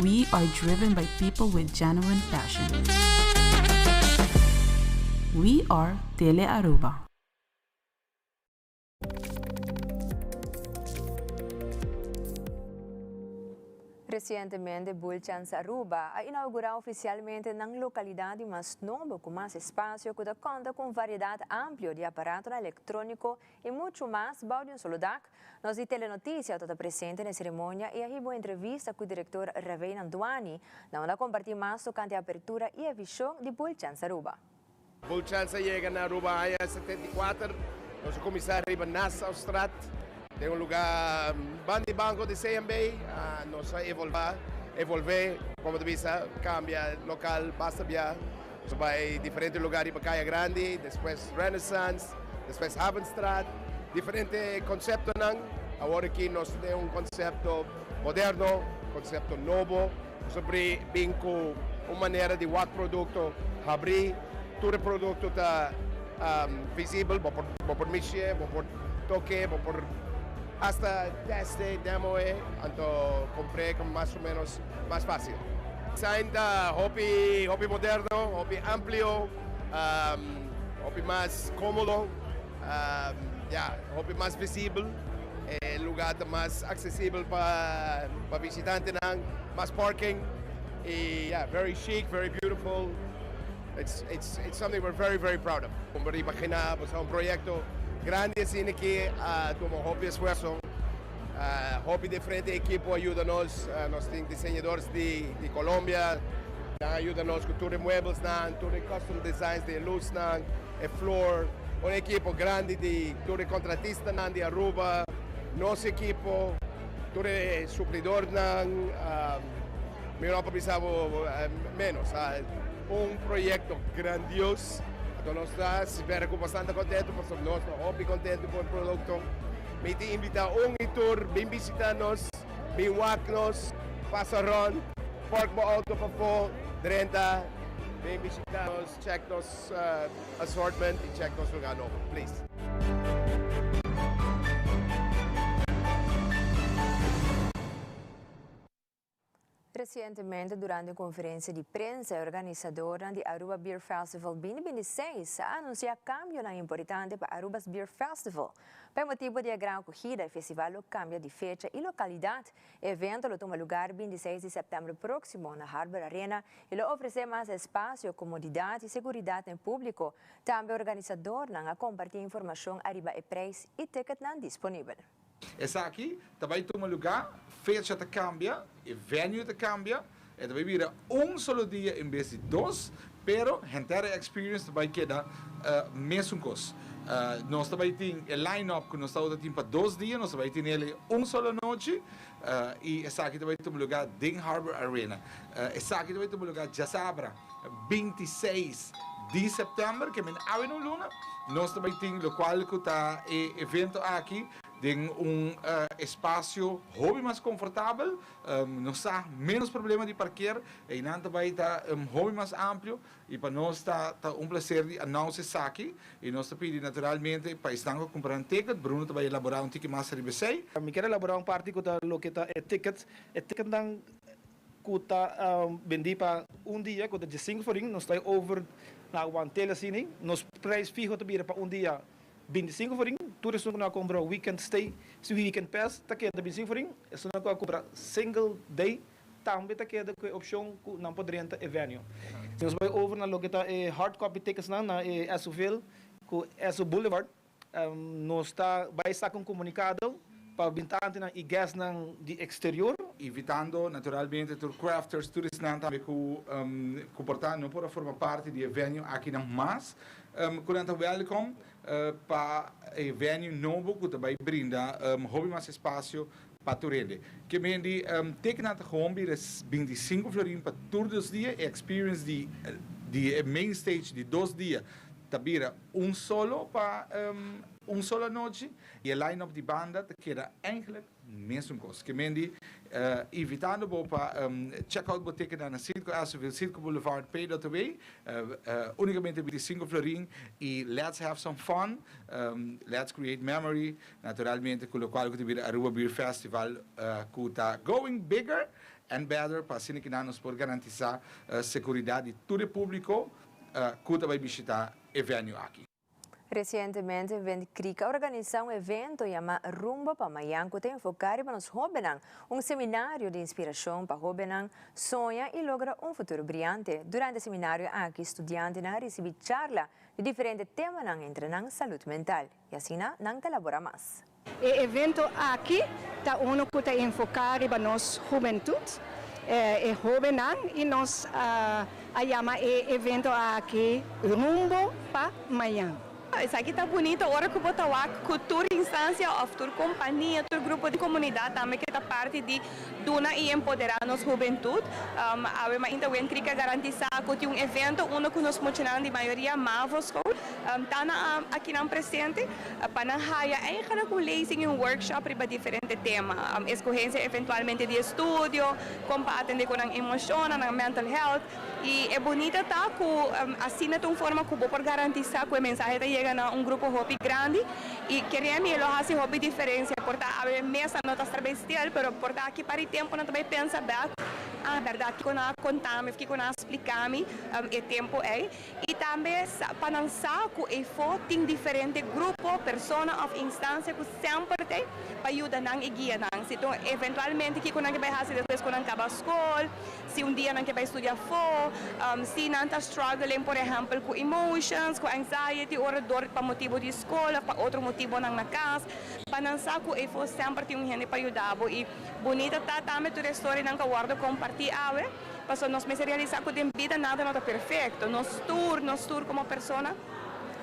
[SPEAKER 24] We are driven by people with genuine passion. We are Tele Aruba.
[SPEAKER 3] Recientemente Bull Chance Aruba a inaugura oficialmente nan localidad di mas nobo cu mas espacio cu ta conta cu un variedad amplio di aparatonan electronico y mucho mas bao di un solo dak. Nos di Telenoticia tabata presente na e ceremonia y a hiba un entrevista cu director Raveen Anduani na unda a comparti mas tocante e apertura y e vision di Bull Chance Aruba.
[SPEAKER 25] Bull Chance a yega na Aruba aña 74. Nos a kuminsá riba Nassaustraat, den un lugá banda di banko di CMB. Nos a evolvá, evolvé, komo ta bisa, kambia lokal basta bia. Nos a bai diferente lugá riba Kaya Grandi, despues Renaissance, despues Havenstraat, diferente konseptonan. Awor aki nos ta den un konsepto moderno, konsepto nobo. Nos a bin ku un manera di wak produkto habrí. Tur e produkto ta visibel, bo por bo por mish'é, bo por tok'é, bo por asta test'é, demo'é, anto kompr'é mas o ménos mas fásil. Design ta hopi hopi moderno, hopi amplio, hopi mas kómodo, ya, hopi mas visibel. E lugá ta mas aksesibel pa pa bishitantenan, mas parking. Y yeah, very chic, very beautiful. It's, it's, it's something we're very, very proud of. Con imagina, pues, un proyecto grandi asina aki, tuma hopi esfuerso, hopi diferente ekipo a yuda nos, nos tin diseñador di Colombia, a yuda nos cu tur e muebles nan, tur e custom designs di luz nan, e floor, un ekipo grandi di tur e contratista nan di Aruba, nos ekipo, tur e suplidor nan, mi no por bisa menos, un proyecto grandioso. Anto nos ta spera cu bastante contento, pasobra nos ta hopi contento cu e producto. Mi ta invita un y tur, bin bishita nos, bin wak nos, pasa rond, park bo auto pafo, drenta, bin bishita nos, check nos assortment y check nos lugar nobo, please.
[SPEAKER 3] Recientemente durante un conferencia di prensa, e organisadornan di Aruba Beer Festival 2026 a anuncia cambionan importante pa Aruba's Beer Festival. Pa motibo di e gran acogida, e festival lo cambia di fecha y localidad. E evento lo tuma lugar 26 di september proximo na Harbor Arena y lo ofrece mas espacio, comodidad y seguridad na publico. Tambe organisadornan a comparti informacion ariba e prijs y ticketnan disponibel.
[SPEAKER 1] Esaki ta bay tuma lugar, fecha ta cambia, e venue ta cambia, e ta bay bira un solo dia en bes di dos, pero henter e experience ta bay keda mesun cos. Nos ta bay tin e line-up cu nos tabata tin pa dos dia, nos ta bay tin el un solo anochi y esaki ta bay tuma lugar den Harbor Arena. Esaki ta bay tuma lugar djasabra 26 di september, ke men awe no luna, nos ta bay tin locual cu ta e evento aki den un espacio hopi mas confortabel, nos sa menos problema di parkeer, eynan ta bay ta hopi mas amplio y pa nos ta ta un placer di announce esaki y nos ta pidi naturalmente pa esnan cu a cumpra nan ticket, Bruno ta bay elabora un tiki mas riba esey.
[SPEAKER 2] Mi kier elabora un parti cu ta loke ta e ticket, e ticketnan ku ta bendí pa un dia ku ta diesinku florin, nos ta over na wantele asina, nos prijs fiho ta bira pa un dia bintisinku florin, tur esun ku nan a kumpra weekend stay, si weekend pass ta keda bintisinku florin, esunnan ku a kumpra single day tambe ta keda ku e opshon ku nan por drenta e venue. Si nos bai over na loke ta e hard copy ticketsnan na e Esso-ville ku Esso Boulevard, Nos ta bai saka un komunikado pa bintantenan i guestnan di eksterior.
[SPEAKER 1] Invitando naturalmente tur crafters, tur esnan tambe ku ku por ta no por a forma parti di e venue akinan mas ku nan ta welkom pa e venue nobo ku ta bai brinda hopi mas espasio pa tur hende. Ke men di tekenan ta gewoon bira 25 florin pa tur dos dia, e experience di di e main stage di dos dia ta bira un solo pa un solo anochi y e line up di banda ta keda eigenlijk mesun cos. Ke men di invitando bo pa check out bo ticketnan na Citgo Esserville, Citgo Boulevard, Pay.away, unicamente 25 florin y let's have some fun, let's create memory, naturalmente cu locual cu ta bira Aruba Beer Festival cu ta going bigger and better pa asina kinan nos por garantisa seguridad di tur e publico cu ta bay bishita e venue aki.
[SPEAKER 3] Recientemente Wind Creek a organisa un evento yama Rumbo pa Mayan cu ta enfoca riba nos hobennan, un seminario di inspiracion pa hobennan soña y logra un futuro briyante. Durante e seminario aki studiantenan a ricibi charla di diferente temanan entre nan salud mental y asina nan ta elabora mas.
[SPEAKER 4] E evento aki ta uno cu ta enfoca riba nos hubentud, e hobennan y nos a yama e evento aki Rumbo pa Mañan.
[SPEAKER 5] Esaki ta bunito ora cu bo ta wak cu tur instancia of tur compania, tur grupo di comunidad tambe ke ta parti di duna y empodera nos hubentud. Awe mainta Wind Creek a garantisa cu tin un evento unda cu nos muchanan di mayoria mavo school ta na akinan presente pa nan haya eigenlijk un lezing y un workshop riba diferente tema. Escogencia eventualmente di estudio, con pa atende cu nan emocionnan, nan mental health. Y e bunita ta cu asina ta un forma cu bo por garantisa cu e mensahe ta yega na un grupo hopi grandi y kere mi e lo haci hopi diferencia. Por ta awe mesa no ta estar bay stil, pero por ta aki par di tempo nan ta bay pensa bek. ah berdad kico nan a conta mi of kico nan a splica mi e tempo ey y tambe pa nan sa cu eyfo tin diferente grupo, persona of instancia cu semper t'ey pa yuda nan y guia nan. Si ta eventualmente kico nan ke bay haci despues cu nan caba scol, si un dia nan ke bay studia afo, si nan ta struggling por ehempel cu emotions, cu anxiety ora dor pa motibo di scol of pa otro motibonan na cas, pa nan sa cu eyfo semper tin un hende pa yuda bo y bunita ta tambe tur e storianan cu a wordo comparti awe, pasobra nos mester realisa cu den bida nada no ta perfecto, nos tur, nos tur como persona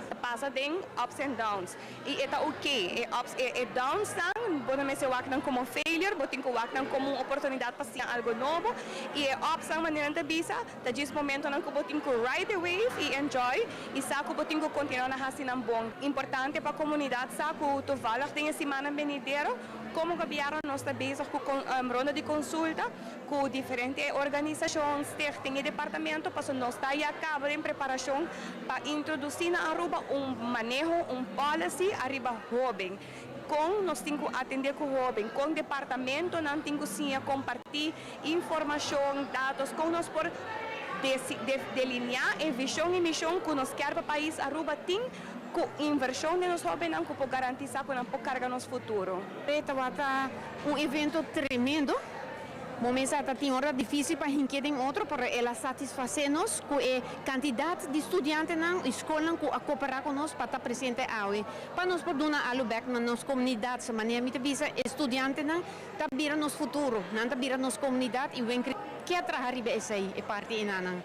[SPEAKER 5] ta pasa den ups and downs y e ta ok, e ups e e downs nan bo no mester wak nan como failure, bo tin cu wak nan como un oportunidad pa siña algo nobo y e ups nan manera nan ta bisa Ta djis momentonan ku bo tin ku ride the wave i enjoy i sa ku bo tin ku kontinuá na hasi nan bon. Importante pa komunidat sa ku toevallig den e simannan benidero komo gobièrnu nos ta bezig ku ronda di konsulta ku diferente organisashon, stichting i departamento pasobra nos ta ya kaba den preparashon pa introdusí na Aruba un maneho, un policy ariba hóben. Kon nos tin ku atendé ku hóben, kon departamentonan tin ku siña kompartí informashon, datos, kon nos por delineá e vishon i mishon ku nos kier pa pais Aruba tin ku invershon den nos hóbennan ku por garantisá ku nan por karga nos futuro.
[SPEAKER 6] E tabata un evento tremendo. Bo mester ta tin ora difícil pa hinke den otro, pero el a satisfacé nos cu e cantidad di studiantenan y scolnan cu a coopera cu nos pa ta presente awe, pa nos por duna algo bek na nos comunidad. Sa manera mi ta bisa, e studiantenan ta bira nos futuro, nan ta bira nos comunidad y wen kier traha riba esey, e parti enanan.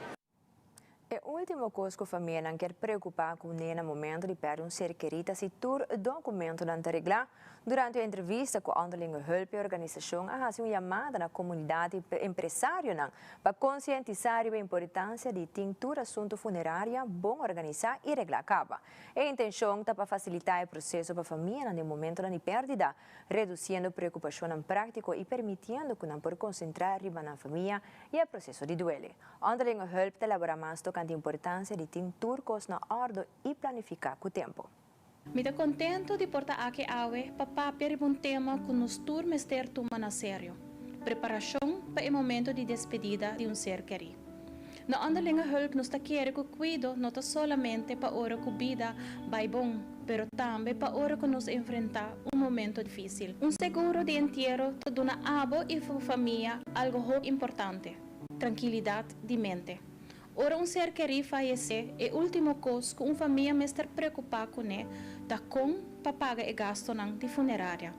[SPEAKER 3] E ultimo cos cu famianan kier preocupa cu ne na momento di perde un ser keri ta si tur documentonan ta regla. Durante un entrevista cu Onderlinge Hulp e organisacion a haci un yamada na comunidad y empresarionan pa concientisa riba e importancia di tin tur asunto funeraria bon organisa y regla caba. E intencion ta pa facilita e proceso pa famianan den momentonan di perdida, reduciendo preocupacionnan practico y permitiendo cu nan por concentra riba nan famia y e proceso di duele. Onderlinge Hulp ta elabora mas tocante importancia di tin tur cos na ordo y planifica cu tempo.
[SPEAKER 7] Mi ta contento di por ta aki awe pa papia riba un tema cu nos tur mester tuma na serio, preparacion pa e momento di despedida di un ser keri. Na Onderlinge Hulp nos ta kere cu cuido no ta solamente pa ora cu bida bay bon, pero tambe pa ora cu nos enfrenta un momento dificil. Un seguro di entiero ta duna abo y bo famia algo hopi importante. Trankilidat di mente. Ora un ser kerí fayesé, e último kos ku un famia mester preokupá kuné ta kon pa paga e gastunan di funeraria.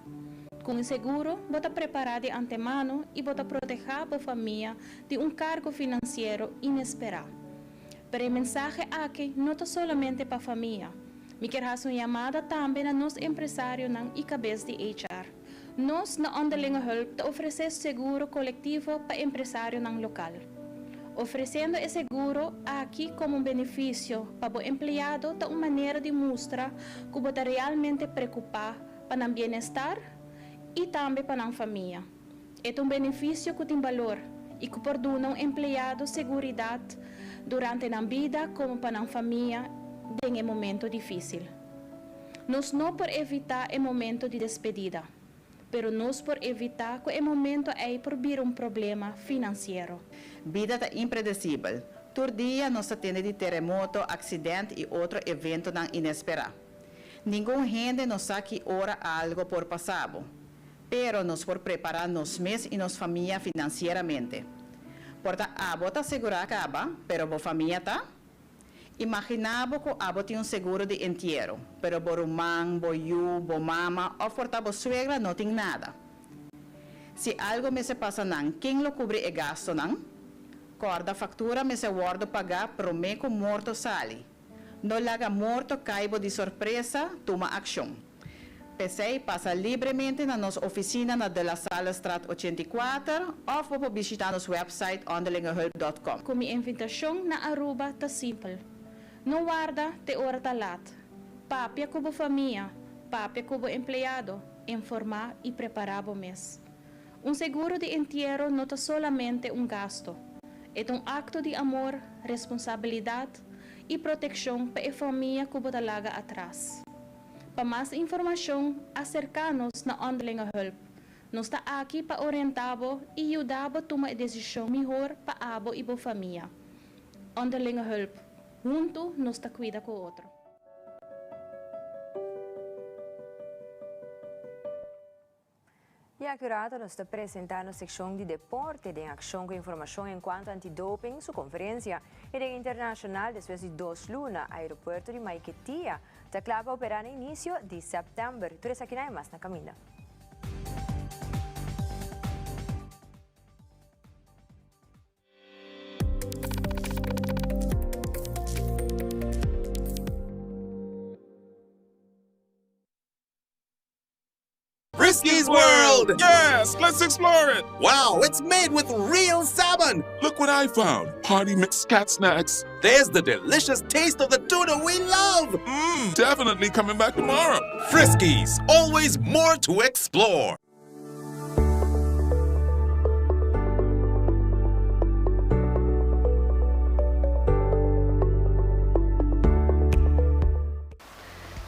[SPEAKER 7] Ku un seguro, bo ta prepará di antemano i bo ta protehá bo famia di un kargo finansiero inesperá. Pero e mensahe aki no ta solamente pa famia. Mi kier hasi un yamada tambe na nos empresarionan i kabes di HR. Nos na Onderlinge Hulp ta ofresé seguro kolektivo pa empresarionan lokal. Ofresiendo e seguro aki komo un benefisio pa bo empleado ta un manera di mustra ku bo ta realmente preokupá pa nan bienestar i tambe pa nan famia. E ta un benefisio ku tin balor i ku por duna un empleado seguridat durante nan bida komo pa nan famia den e momento difísil. Nos no por evitá e momento di despedida, pero nos por evitá ku e momento ei por bira un problema finansiero.
[SPEAKER 8] Bida ta impredesibel. Tur dia nos ta tende di teremoto, aksident i otro eventonan inesperá. Ningun hende no sa ki ora algo por pasa bo. Pero nos por prepará nos mes i nos famia finansieramente. Por ta abo ta segurá kaba, pero bo famia ta? Imaginá bo ku abo tin un seguro di entiero, pero bo ruman, bo yu, bo mama òf por ta bo suegra no tin nada. Si algu mester pasa nan, ken lo kubri e gastunan? Kòrda faktura mester wòrdu pagá promé ku morto sali. No laga morto kai bo di sorpresa, tuma akshon. P'esei pasa libremente na nos ofisina na De La Sallestraat 84 òf bo por bishitá nos wèpsait onderlingehulp dòt kòm.
[SPEAKER 7] Ku mi invitashon na Aruba ta simpel. No warda te ora ta lat. Papia ku bo famia, papia ku bo empleado, informá i prepará bo mes. Un seguro di entiero no ta solamente un gasto. E ta un akto di amor, responsabilidat i protekshon pa e famia ku bo ta laga atras. Pa mas informashon, aserká nos na Onderlinge Hulp. Nos ta aki pa orienta bo y yuda bo tuma e decision mihor pa abo y bo famia. Onderlinge Hulp, Hunto nos ta cuida cu otro.
[SPEAKER 3] Y aki un rato nos ta presenta nos seccion di deporte den accion cu informacion en cuanto antidoping, su conferencia y den internacional despues di dos luna aeropuerto di Maiquetia ta cla pa opera na inicio di september. Tur esakinan y mas na caminda.
[SPEAKER 9] Friskies World! Yes, let's explore it! Wow, it's made with real salmon! Look what I found! Party mix cat snacks. There's the delicious taste of the tuna we love! Mmm, definitely coming back tomorrow. Friskies, always more to explore.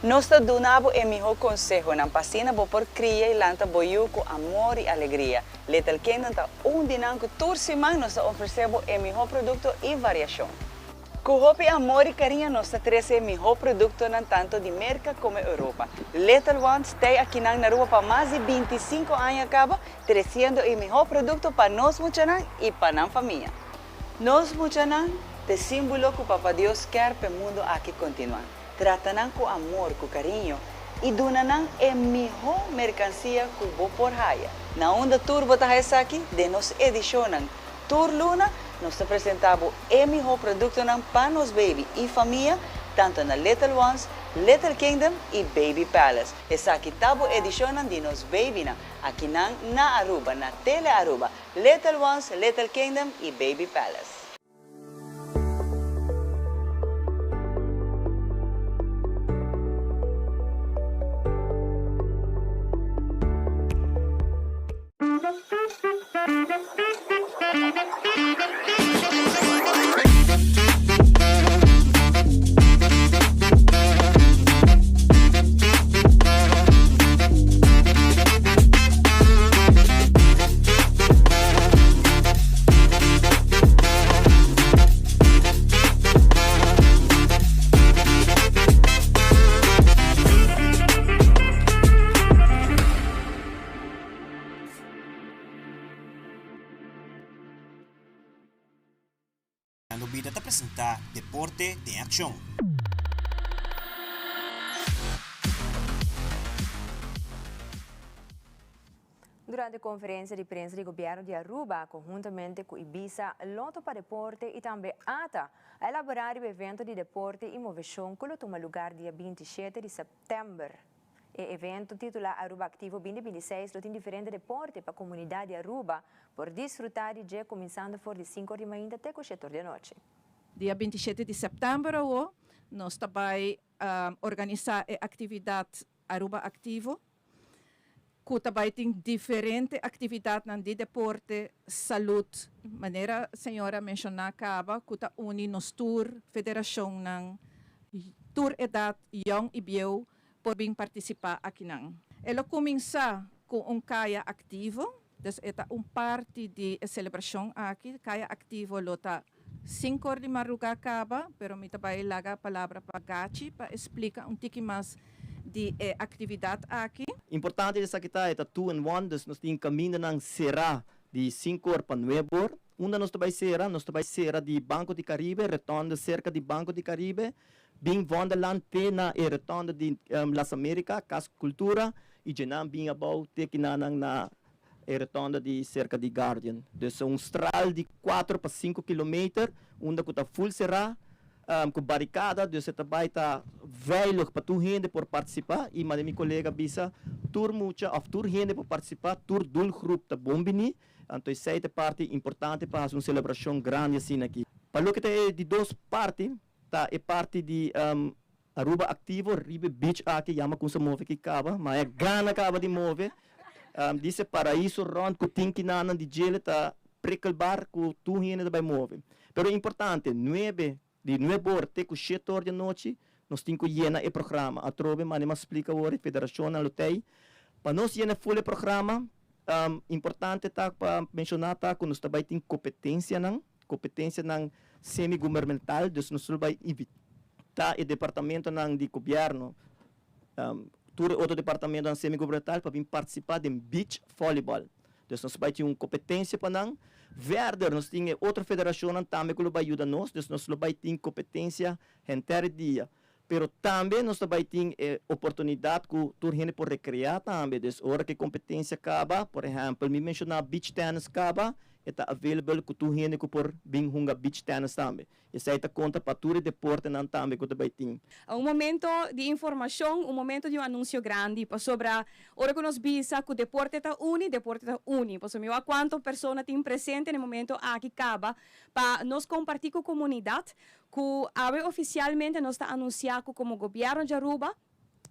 [SPEAKER 10] Nos ta duna bo e mihó konsehonan pa asina bo por kria i lanta bo yu ku amor i alegria. Little Kingdom ta un di nan ku tur siman nos ta ofresé bo e mihó produkto i variashon. Ku hopi amor i kariño nos ta trese e mihó produktonan tanto di Merka komo Europa. Little Ones tei akinan na Aruba pa mas di 25 aña kaba, tresiendo e mihó produkto pa nos muchanan i pa nan famia. Nos muchanan t'e símbolo ku Papa Dios kèr p'e mundu aki kontinuá. Trata nan ku amor, ku kariño, i duna nan e mihó merkansia ku bo por haya. Na unda tur bo ta haya esaki? Den nos edishonnan. Tur luna nos ta presentá bo e mihó produktonan pa nos baby i famia, tantu na Little Ones, Little Kingdom i Baby Palace. Esaki ta bo edishonnan di nos babynan, akinan na Aruba, na Tele Aruba, Little Ones, Little Kingdom i Baby Palace.
[SPEAKER 11] Dando Bida ta presenta Deporte den Accion.
[SPEAKER 3] Durante conferencia di prensa di Gobierno di Aruba conhuntamente cu Ibisa, Lotto pa Deporte y tambe ata a elabora riba evento di deporte y movecion cu lo tuma lugar dia 27 di september. E evento titula Aruba Activo 2026 lo tin diferente deporte pa comunidad di Aruba por disfruta di dje cuminsando for di 5 or di mainta te cu 7 or di anochi.
[SPEAKER 12] Dia 27 di september awo nos ta bay organisa e actividad Aruba Activo cu ta bay tin diferente actividadnan di deporte, salud, manera señor a menciona caba cu ta uni nos tur federacionnan, tur edad, yong y bieu por bin participa akinan. E lo cuminsa cu un caya activo, dus e ta un parti di e celebracion aki. Caya activo lo ta cinco or di madruga caba, pero mi ta bay laga palabra pa Gachi pa e splica un tiki mas di e actividad aki.
[SPEAKER 14] Importante di esaki ta e ta two in one, dus nos tin camindanan cera di cinco or pa nuebe or. Unda nos ta bay cera? Nos ta bay cera di Banco di Caribe, retonde cerca di Banco di Caribe, bin Vondelland te na e retonde di Las America, Cas Cultura, y djenan bin abou te kinanan na e retonde di cerca di Guardian. Dus un straal di cuatro pa cinco kilometer unda cu ta full cera cu baricada, dus e ta bay ta veilig pa tur hende por participa y manera mi colega bisa tur mucha of tur hende por participa, tur doelgroep ta bon bini. Anto esey ta e parti importante pa haci un celebracion grandi asina aki. Pa loke ta e di dos parti, ta e parti di Aruba Activo riba e beach aki, yama cu sa move aki caba, ma e gana caba di move. Dice paraiso rond cu tin kinanan di djele ta prikkelbaar cu tur hende ta bay move. Pero importante, nuebe, di nuebe or te cu shete or di anochi, nos tin cu yena e programa. Atrobe, mane mas splica awor, e federacionnan lo tey. Pa nos yena full e programa. Importante ta pa menshoná ta ku nos ta bai tin kompetensianan, kompetensianan semi-gubermental, dus nos lo bai invitá e departamentonan di gobièrnu, tur e otro departamentonan semi-gubermental pa bin partisipá den beach volleyball. Dus nos bai tin un kompetensia pa nan. Verder nos tin e otro federashonnan tambe ku lo bai yuda nos, dus nos lo bai tin kompetensia henter e dia. Pero tambe nos ta bai tin e oportunidat ku tur hende por rekreá tambe. Dus ora ku e kompetensia kaba, por ehèmpel mi menshoná beach tennis kaba, e ta available ku tur hende ku por bin hunga beach tennis tambe. Esei ta konta pa tur e deportenan tambe ku ta bai tin.
[SPEAKER 5] Un momento di informashon, un momento di un anunsio grandi, pasobra ora ku nos bisa ku deporte ta uni, deporte ta uni. Pasobra mi wak kuantu persona tin presente na e momento aki kaba pa nos kompartí ku komunidat Cu awe oficialmente nos ta anuncia cu como Gobierno di Aruba,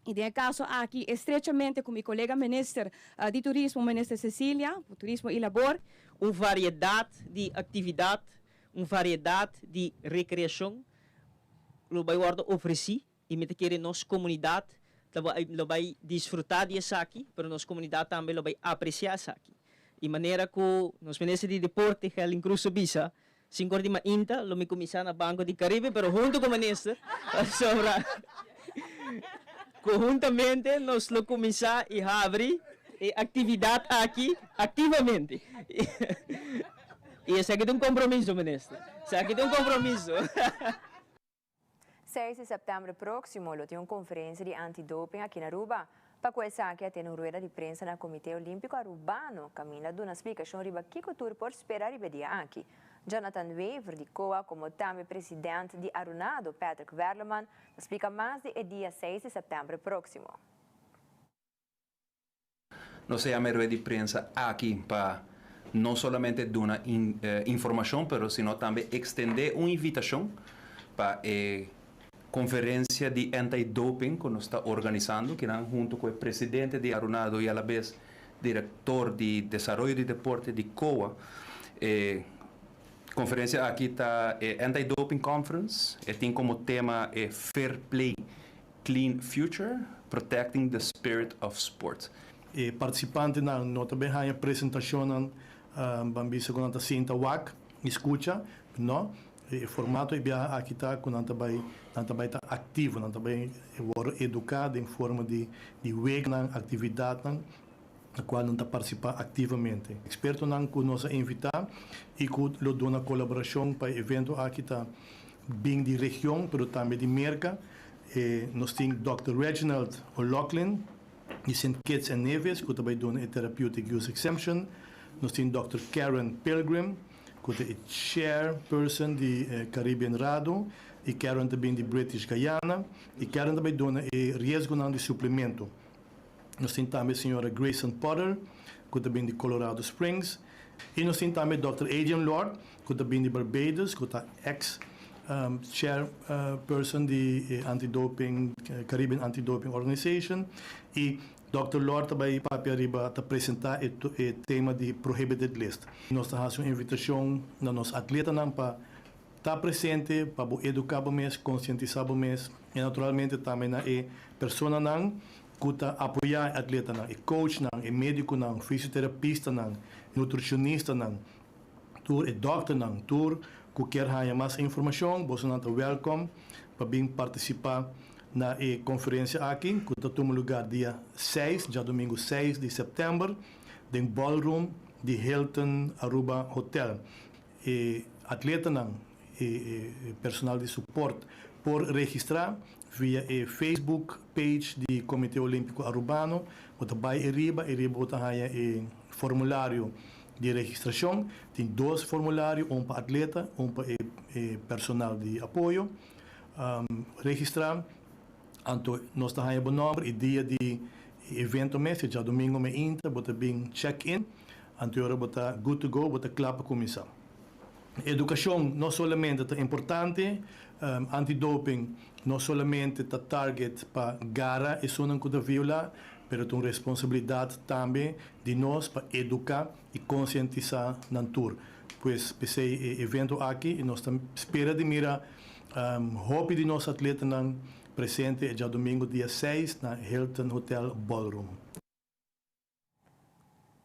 [SPEAKER 5] y den e caso aki estrechamente cu mi colega Minister di Turismo, Minister Cecilia, Turismo y Labor,
[SPEAKER 13] Un variedad di actividad, un variedad di recreacion lo bay wordo ofreci y mi ta kere nos comunidad lo bay disfruta di esaki, pero nos comunidad tambe lo bay aprecia esaki. Y manera cu nos Minister di Deporte, Gerlin Croes a bisa, Sinkor di mainta lo mi kuminsá na Banco di Caribe, pero huntu ku minister, pasobra konhuntamente nos lo kuminsá i habri e aktividat aki aktivamente. I esaki ta un kompromiso, minister. Esaki ta un kompromiso.
[SPEAKER 3] 6 di sèptèmber próksimo lo tin un konferensia di anti-doping aki na Aruba. Pa ku esaki a tene un rueda di prensa na Komité Olímpiko Arubano kaminda a duna splikashon riba kiko tur por spera riba e dia aki. Jonathan Wever di COA komo tambe president di Arunado Patrick Werleman ta splika mas di e dia 6 di sèptèmber próksimo.
[SPEAKER 15] Nos a yama e rueda di prensa aki pa no solamente duna informashon pero sino tambe ekstendé un invitashon pa e konferensia di anti-doping ku nos ta organisando kinan huntu ku e presidente di Arunado i alabes direktor di desaroyo di deporte di COA. E konferensia aki ta e Anti-Doping Conference. E tin komo tema e Fair Play Clean Future, Protecting the Spirit of Sport.
[SPEAKER 16] E partisipantenan no ta bin haña presentashonnan ban bisa ku nan ta sinta wak i skucha, no. E formato e biaha aki ta ku nan ta bai nan ta bai ta aktivo, nan ta bai wòrdu eduká den forma di di weganan, aktividatnan na kual nan ta partisipá aktivamente. Ekspertonan ku nos a invitá i ku lo duna kolaborashon pa e evento aki ta bin di region pero tambe di Merka. E nos tin Dòkter Reginald O'Loughlin di Sint Kitts and Nevis ku ta bai duna e Therapeutic Use Exemption. Nos tin Dòkter Karen Pilgrim ku ta e Chairperson di Caribbean RADO i Karen ta bin di British Guyana i Karen ta bai duna e riesgonan di suplemento. Nos tin tambe señora Grayson Potter ku ta bin di Colorado Springs. I nos tin tambe Dòkter Adrian Lord ku ta bin di Barbados ku ta ex chairperson di e anti-doping Caribbean Anti-Doping Organization. I Dòkter Lord ta bai papia riba ta presentá e e tema di prohibited list. Nos ta hasi un invitashon na nos atletanan pa Ta presente pa bo eduká bo mes, konsientisá bo mes i naturalmente tambe na e personanan ku ta apoyá e atletanan, e coachnan, e médikonan, fisioterapistanan, nutrishonistanan, tur e dòkternan, tur ku kier haña mas informashon, bosonan ta wèlkòm pa bin partisipá na e konferensia aki ku ta tuma lugá dia seis, djadumingu seis di sèptèmber den ballroom di Hilton Aruba Hotel. E atletanan i e personal di suport por registrá via e Facebook page di Comité Olímpico Arubano. Bo ta bai eriba, eriba bo ta haña e formulario di registrashon. Tin dos formulario, un pa atleta, un pa e personal di apoyo. Registrá, anto nos ta haña bo nòmber i dia di e evento mes, e djadumingu meinta bo ta bin check in. Anto e ora bo ta good to go, bo ta kla pa kuminsá. Edukashon no solamente ta importante, anti-doping no solamente ta target pa gara esunnan ku ta violá, pero ta un responsabilidat tambe di nos pa eduká i konsientisá nan tur. Pues p'esei e evento aki nos ta spera di mira hopi di nos atletanan presente e djadumingu dia seis na Hilton Hotel Ballroom.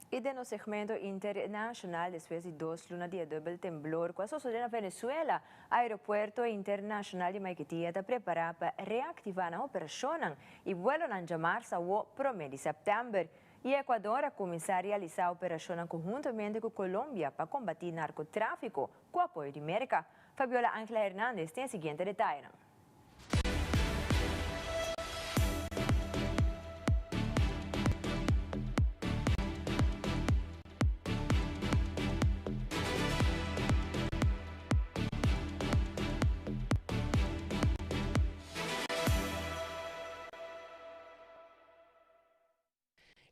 [SPEAKER 3] Y den nos segmento internacional, despues di dos luna di e dubbel temblor cu a sosode na Venezuela, Aeropuerto Internacional di Maiquetía ta prepara pa reactiva nan operacionnan y buelonan djamarsa awo prome di september. Y Ecuador a cuminsa realisa operacionnan conhuntamente cu Colombia pa combati narcotrafico cu apoyo di Merca. Fabiola Angela Hernandez tin e siguiente detayenan.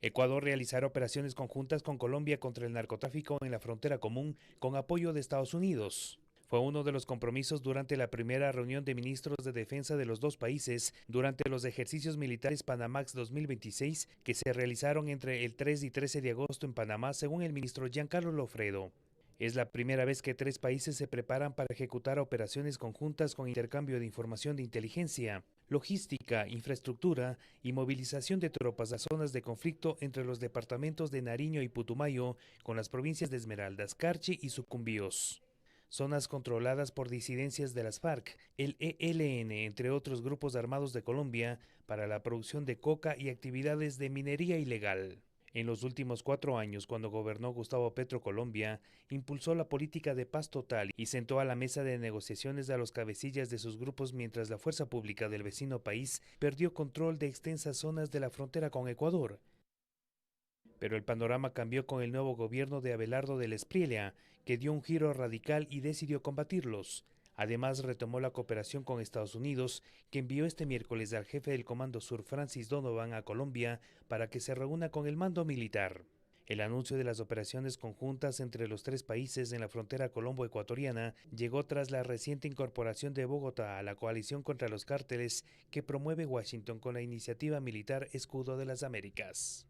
[SPEAKER 17] Ecuador realizará operaciones conjuntas con Colombia contra el narcotráfico en la frontera común con apoyo de Estados Unidos. Fue uno de los compromisos durante la primera reunión de ministros de defensa de los dos países durante los ejercicios militares Panamax 2026 que se realizaron entre el 3 y 13 de agosto en Panamá, según el ministro Giancarlo Lofredo. Es la primera vez que tres países se preparan para ejecutar operaciones conjuntas con intercambio de información de inteligencia, logística, infraestructura y movilización de tropas a zonas de conflicto entre los departamentos de Nariño y Putumayo con las provincias de Esmeraldas, Carchi y Sucumbíos. Zonas controladas por disidencias de las FARC, el ELN, entre otros grupos armados de Colombia, para la producción de coca y actividades de minería ilegal. En los últimos 4 años, cuando gobernó Gustavo Petro Colombia, impulsó la política de paz total y sentó a la mesa de negociaciones a los cabecillas de sus grupos mientras la fuerza pública del vecino país perdió control de extensas zonas de la frontera con Ecuador. Pero el panorama cambió con el nuevo gobierno de Abelardo de la Espriella, que dio un giro radical y decidió combatirlos. Además, retomó la cooperación con Estados Unidos, que envió este miércoles al jefe del Comando Sur, Francis Donovan, a Colombia para que se reúna con el mando militar. El anuncio de las operaciones conjuntas entre los tres países en la frontera colombo-ecuatoriana llegó tras la reciente incorporación de Bogotá a la coalición contra los cárteles que promueve Washington con la iniciativa militar Escudo de las Américas.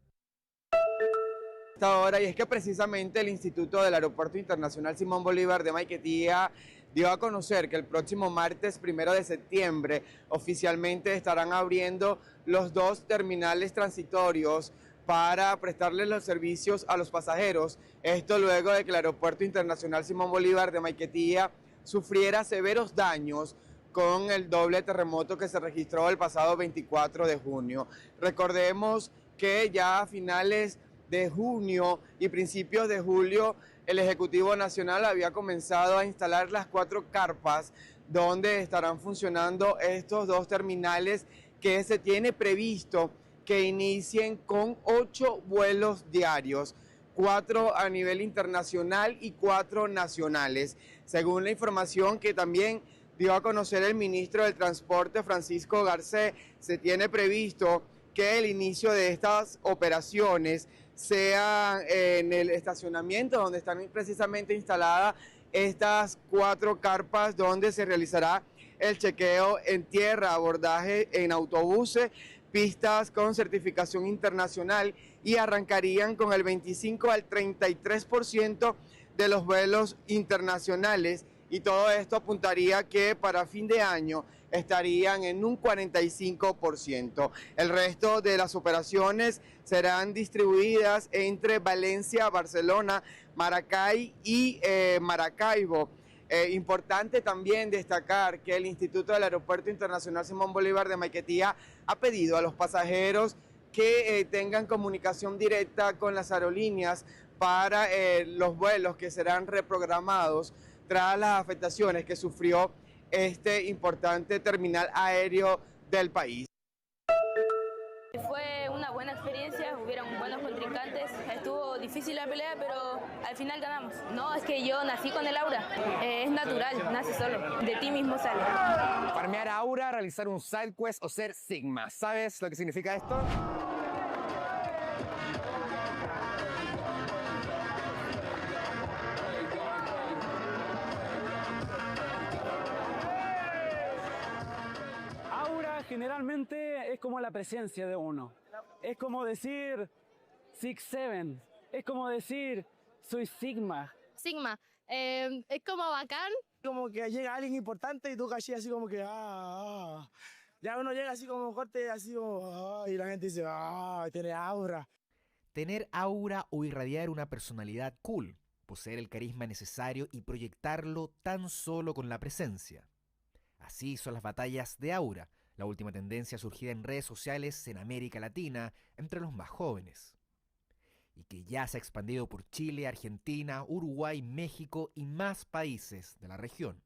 [SPEAKER 18] Esta hora, y es que precisamente el Instituto del Aeropuerto Internacional Simón Bolívar de Maiquetía dio a conocer que el próximo martes 1 de septiembre oficialmente estarán abriendo los 2 terminales transitorios para prestarles los servicios a los pasajeros. Esto luego de que el Aeropuerto Internacional Simón Bolívar de Maiquetía sufriera severos daños con el doble terremoto que se registró el pasado 24 de junio. Recordemos que ya a finales de junio y principios de julio, el Ejecutivo Nacional había comenzado a instalar las 4 carpas donde estarán funcionando estos 2 terminales que se tiene previsto que inicien con 8 vuelos diarios, 4 a nivel internacional y 4 nacionales. Según la información que también dio a conocer el ministro del Transporte, Francisco Garcés, se tiene previsto que el inicio de estas operaciones sea en el estacionamiento donde están precisamente instaladas estas 4 carpas, donde se realizará el chequeo en tierra, abordaje en autobuses, pistas con certificación internacional, y arrancarían con el 25 al 33% de los vuelos internacionales, y todo esto apuntaría que para fin de año estarían en un 45%. El resto de las operaciones serán distribuidas entre Valencia, Barcelona, Maracay y Maracaibo. Importante también destacar que el Instituto del Aeropuerto Internacional Simón Bolívar de Maiquetía ha pedido a los pasajeros que tengan comunicación directa con las aerolíneas para los vuelos que serán reprogramados tras las afectaciones que sufrió este importante terminal aéreo del país.
[SPEAKER 19] Fue una buena experiencia, hubieron buenos contrincantes, estuvo difícil la pelea, pero al final ganamos. No, es que yo nací con el aura, es natural, nace solo, de ti mismo sale.
[SPEAKER 20] Farmear aura, realizar un side quest o ser Sigma. ¿Sabes lo que significa esto?
[SPEAKER 21] Aura generalmente es como la presencia de uno. Es como decir 6-7. Es como decir soy Sigma.
[SPEAKER 22] Sigma, es como bacán.
[SPEAKER 23] Como que llega alguien importante y tú cachai así como que, ah, ah. Ya uno llega así como corte, así como, ah, y la gente dice, ah, tiene aura.
[SPEAKER 1] Tener aura o irradiar una personalidad cool, poseer el carisma necesario y proyectarlo tan solo con la presencia. Así son las batallas de aura, la última tendencia surgida en redes sociales en América Latina entre los más jóvenes. Y que ya se ha expandido por Chile, Argentina, Uruguay, México y más países de la región.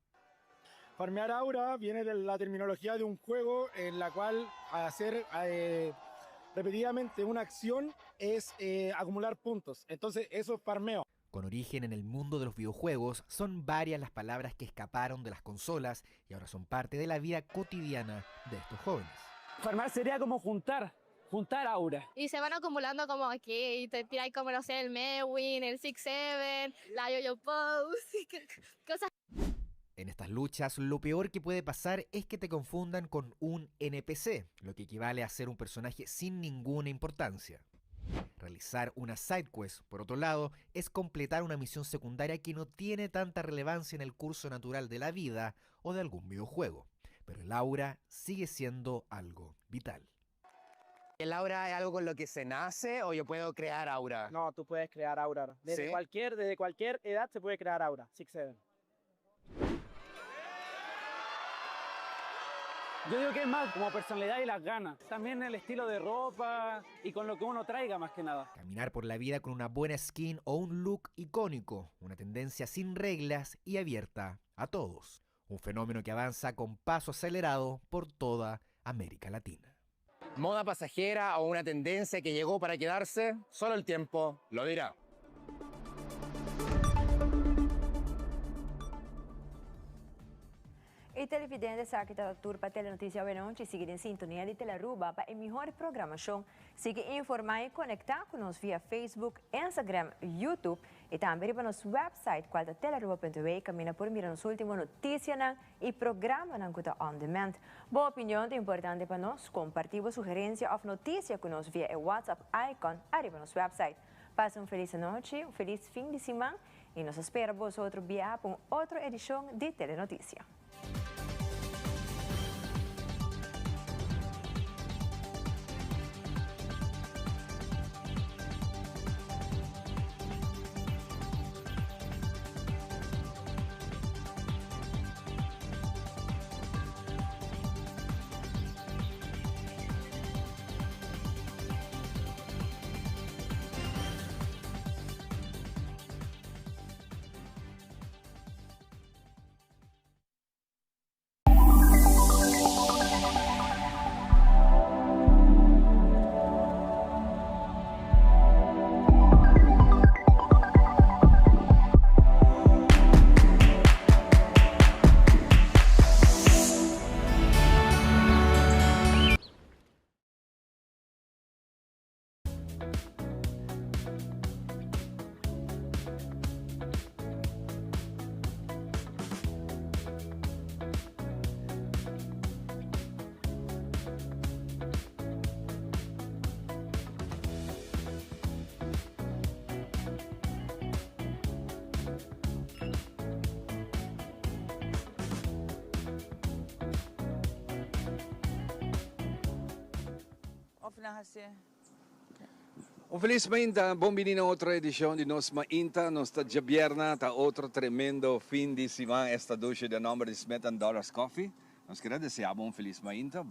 [SPEAKER 2] Farmear aura viene de la terminología de un juego en la cual hacer eh, repetidamente una acción es eh, acumular puntos. Entonces eso es farmeo.
[SPEAKER 1] Con origen en el mundo de los videojuegos, son varias las palabras que escaparon de las consolas y ahora son parte de la vida cotidiana de estos jóvenes.
[SPEAKER 21] Farmar sería como juntar, juntar aura.
[SPEAKER 22] Y se van acumulando como aquí, y te tiran como, no sé, el Mewin, el Six Seven, la Yo-Yo Pose, cosas.
[SPEAKER 1] En estas luchas, lo peor que puede pasar es que te confundan con un NPC, lo que equivale a ser un personaje sin ninguna importancia. Realizar una side quest, por otro lado, es completar una misión secundaria que no tiene tanta relevancia en el curso natural de la vida o de algún videojuego. Pero el aura sigue siendo algo vital.
[SPEAKER 20] ¿El aura es algo con lo que se nace o yo puedo crear aura?
[SPEAKER 21] No, tú puedes crear aura. Desde,
[SPEAKER 20] ¿Sí?
[SPEAKER 21] cualquier, desde cualquier edad se puede crear aura. Six Seven. Yo digo que es más como personalidad y las ganas. También el estilo de ropa y con lo que uno traiga más que nada.
[SPEAKER 1] Caminar por la vida con una buena skin o un look icónico, una tendencia sin reglas y abierta a todos. Un fenómeno que avanza con paso acelerado por toda América Latina.
[SPEAKER 20] ¿Moda pasajera o una tendencia que llegó para quedarse? Solo el tiempo lo dirá.
[SPEAKER 3] E televidente sa cu ta tur pa Telenoticia awe nochi sigui den sintonia di Telearuba pa e mihor programacion. Sigui informa y conecta cu nos via Facebook, Instagram, YouTube y tambe riba nos website cual ta telearuba.w caminda por mira nos ultimo noticianan y programanan cu ta on demand. Bo opinion ta importante pa nos, comparti bo sugerencia of noticia cu nos via e WhatsApp icon ariba nos website. Pasa un feliz anochi, un feliz fin di siman y nos ta spera boso otro bia pa un otro edicion di Telenoticia.
[SPEAKER 10] Of nan hacié.
[SPEAKER 4] Un felis mainta, bon bini na otro edicion di nos Mainta. Nos ta djabierna, ta otro tremendo fin di siman esta dushi den nomber di Smith and Dollars Coffee. Nos kier a desea bo un felis mainta.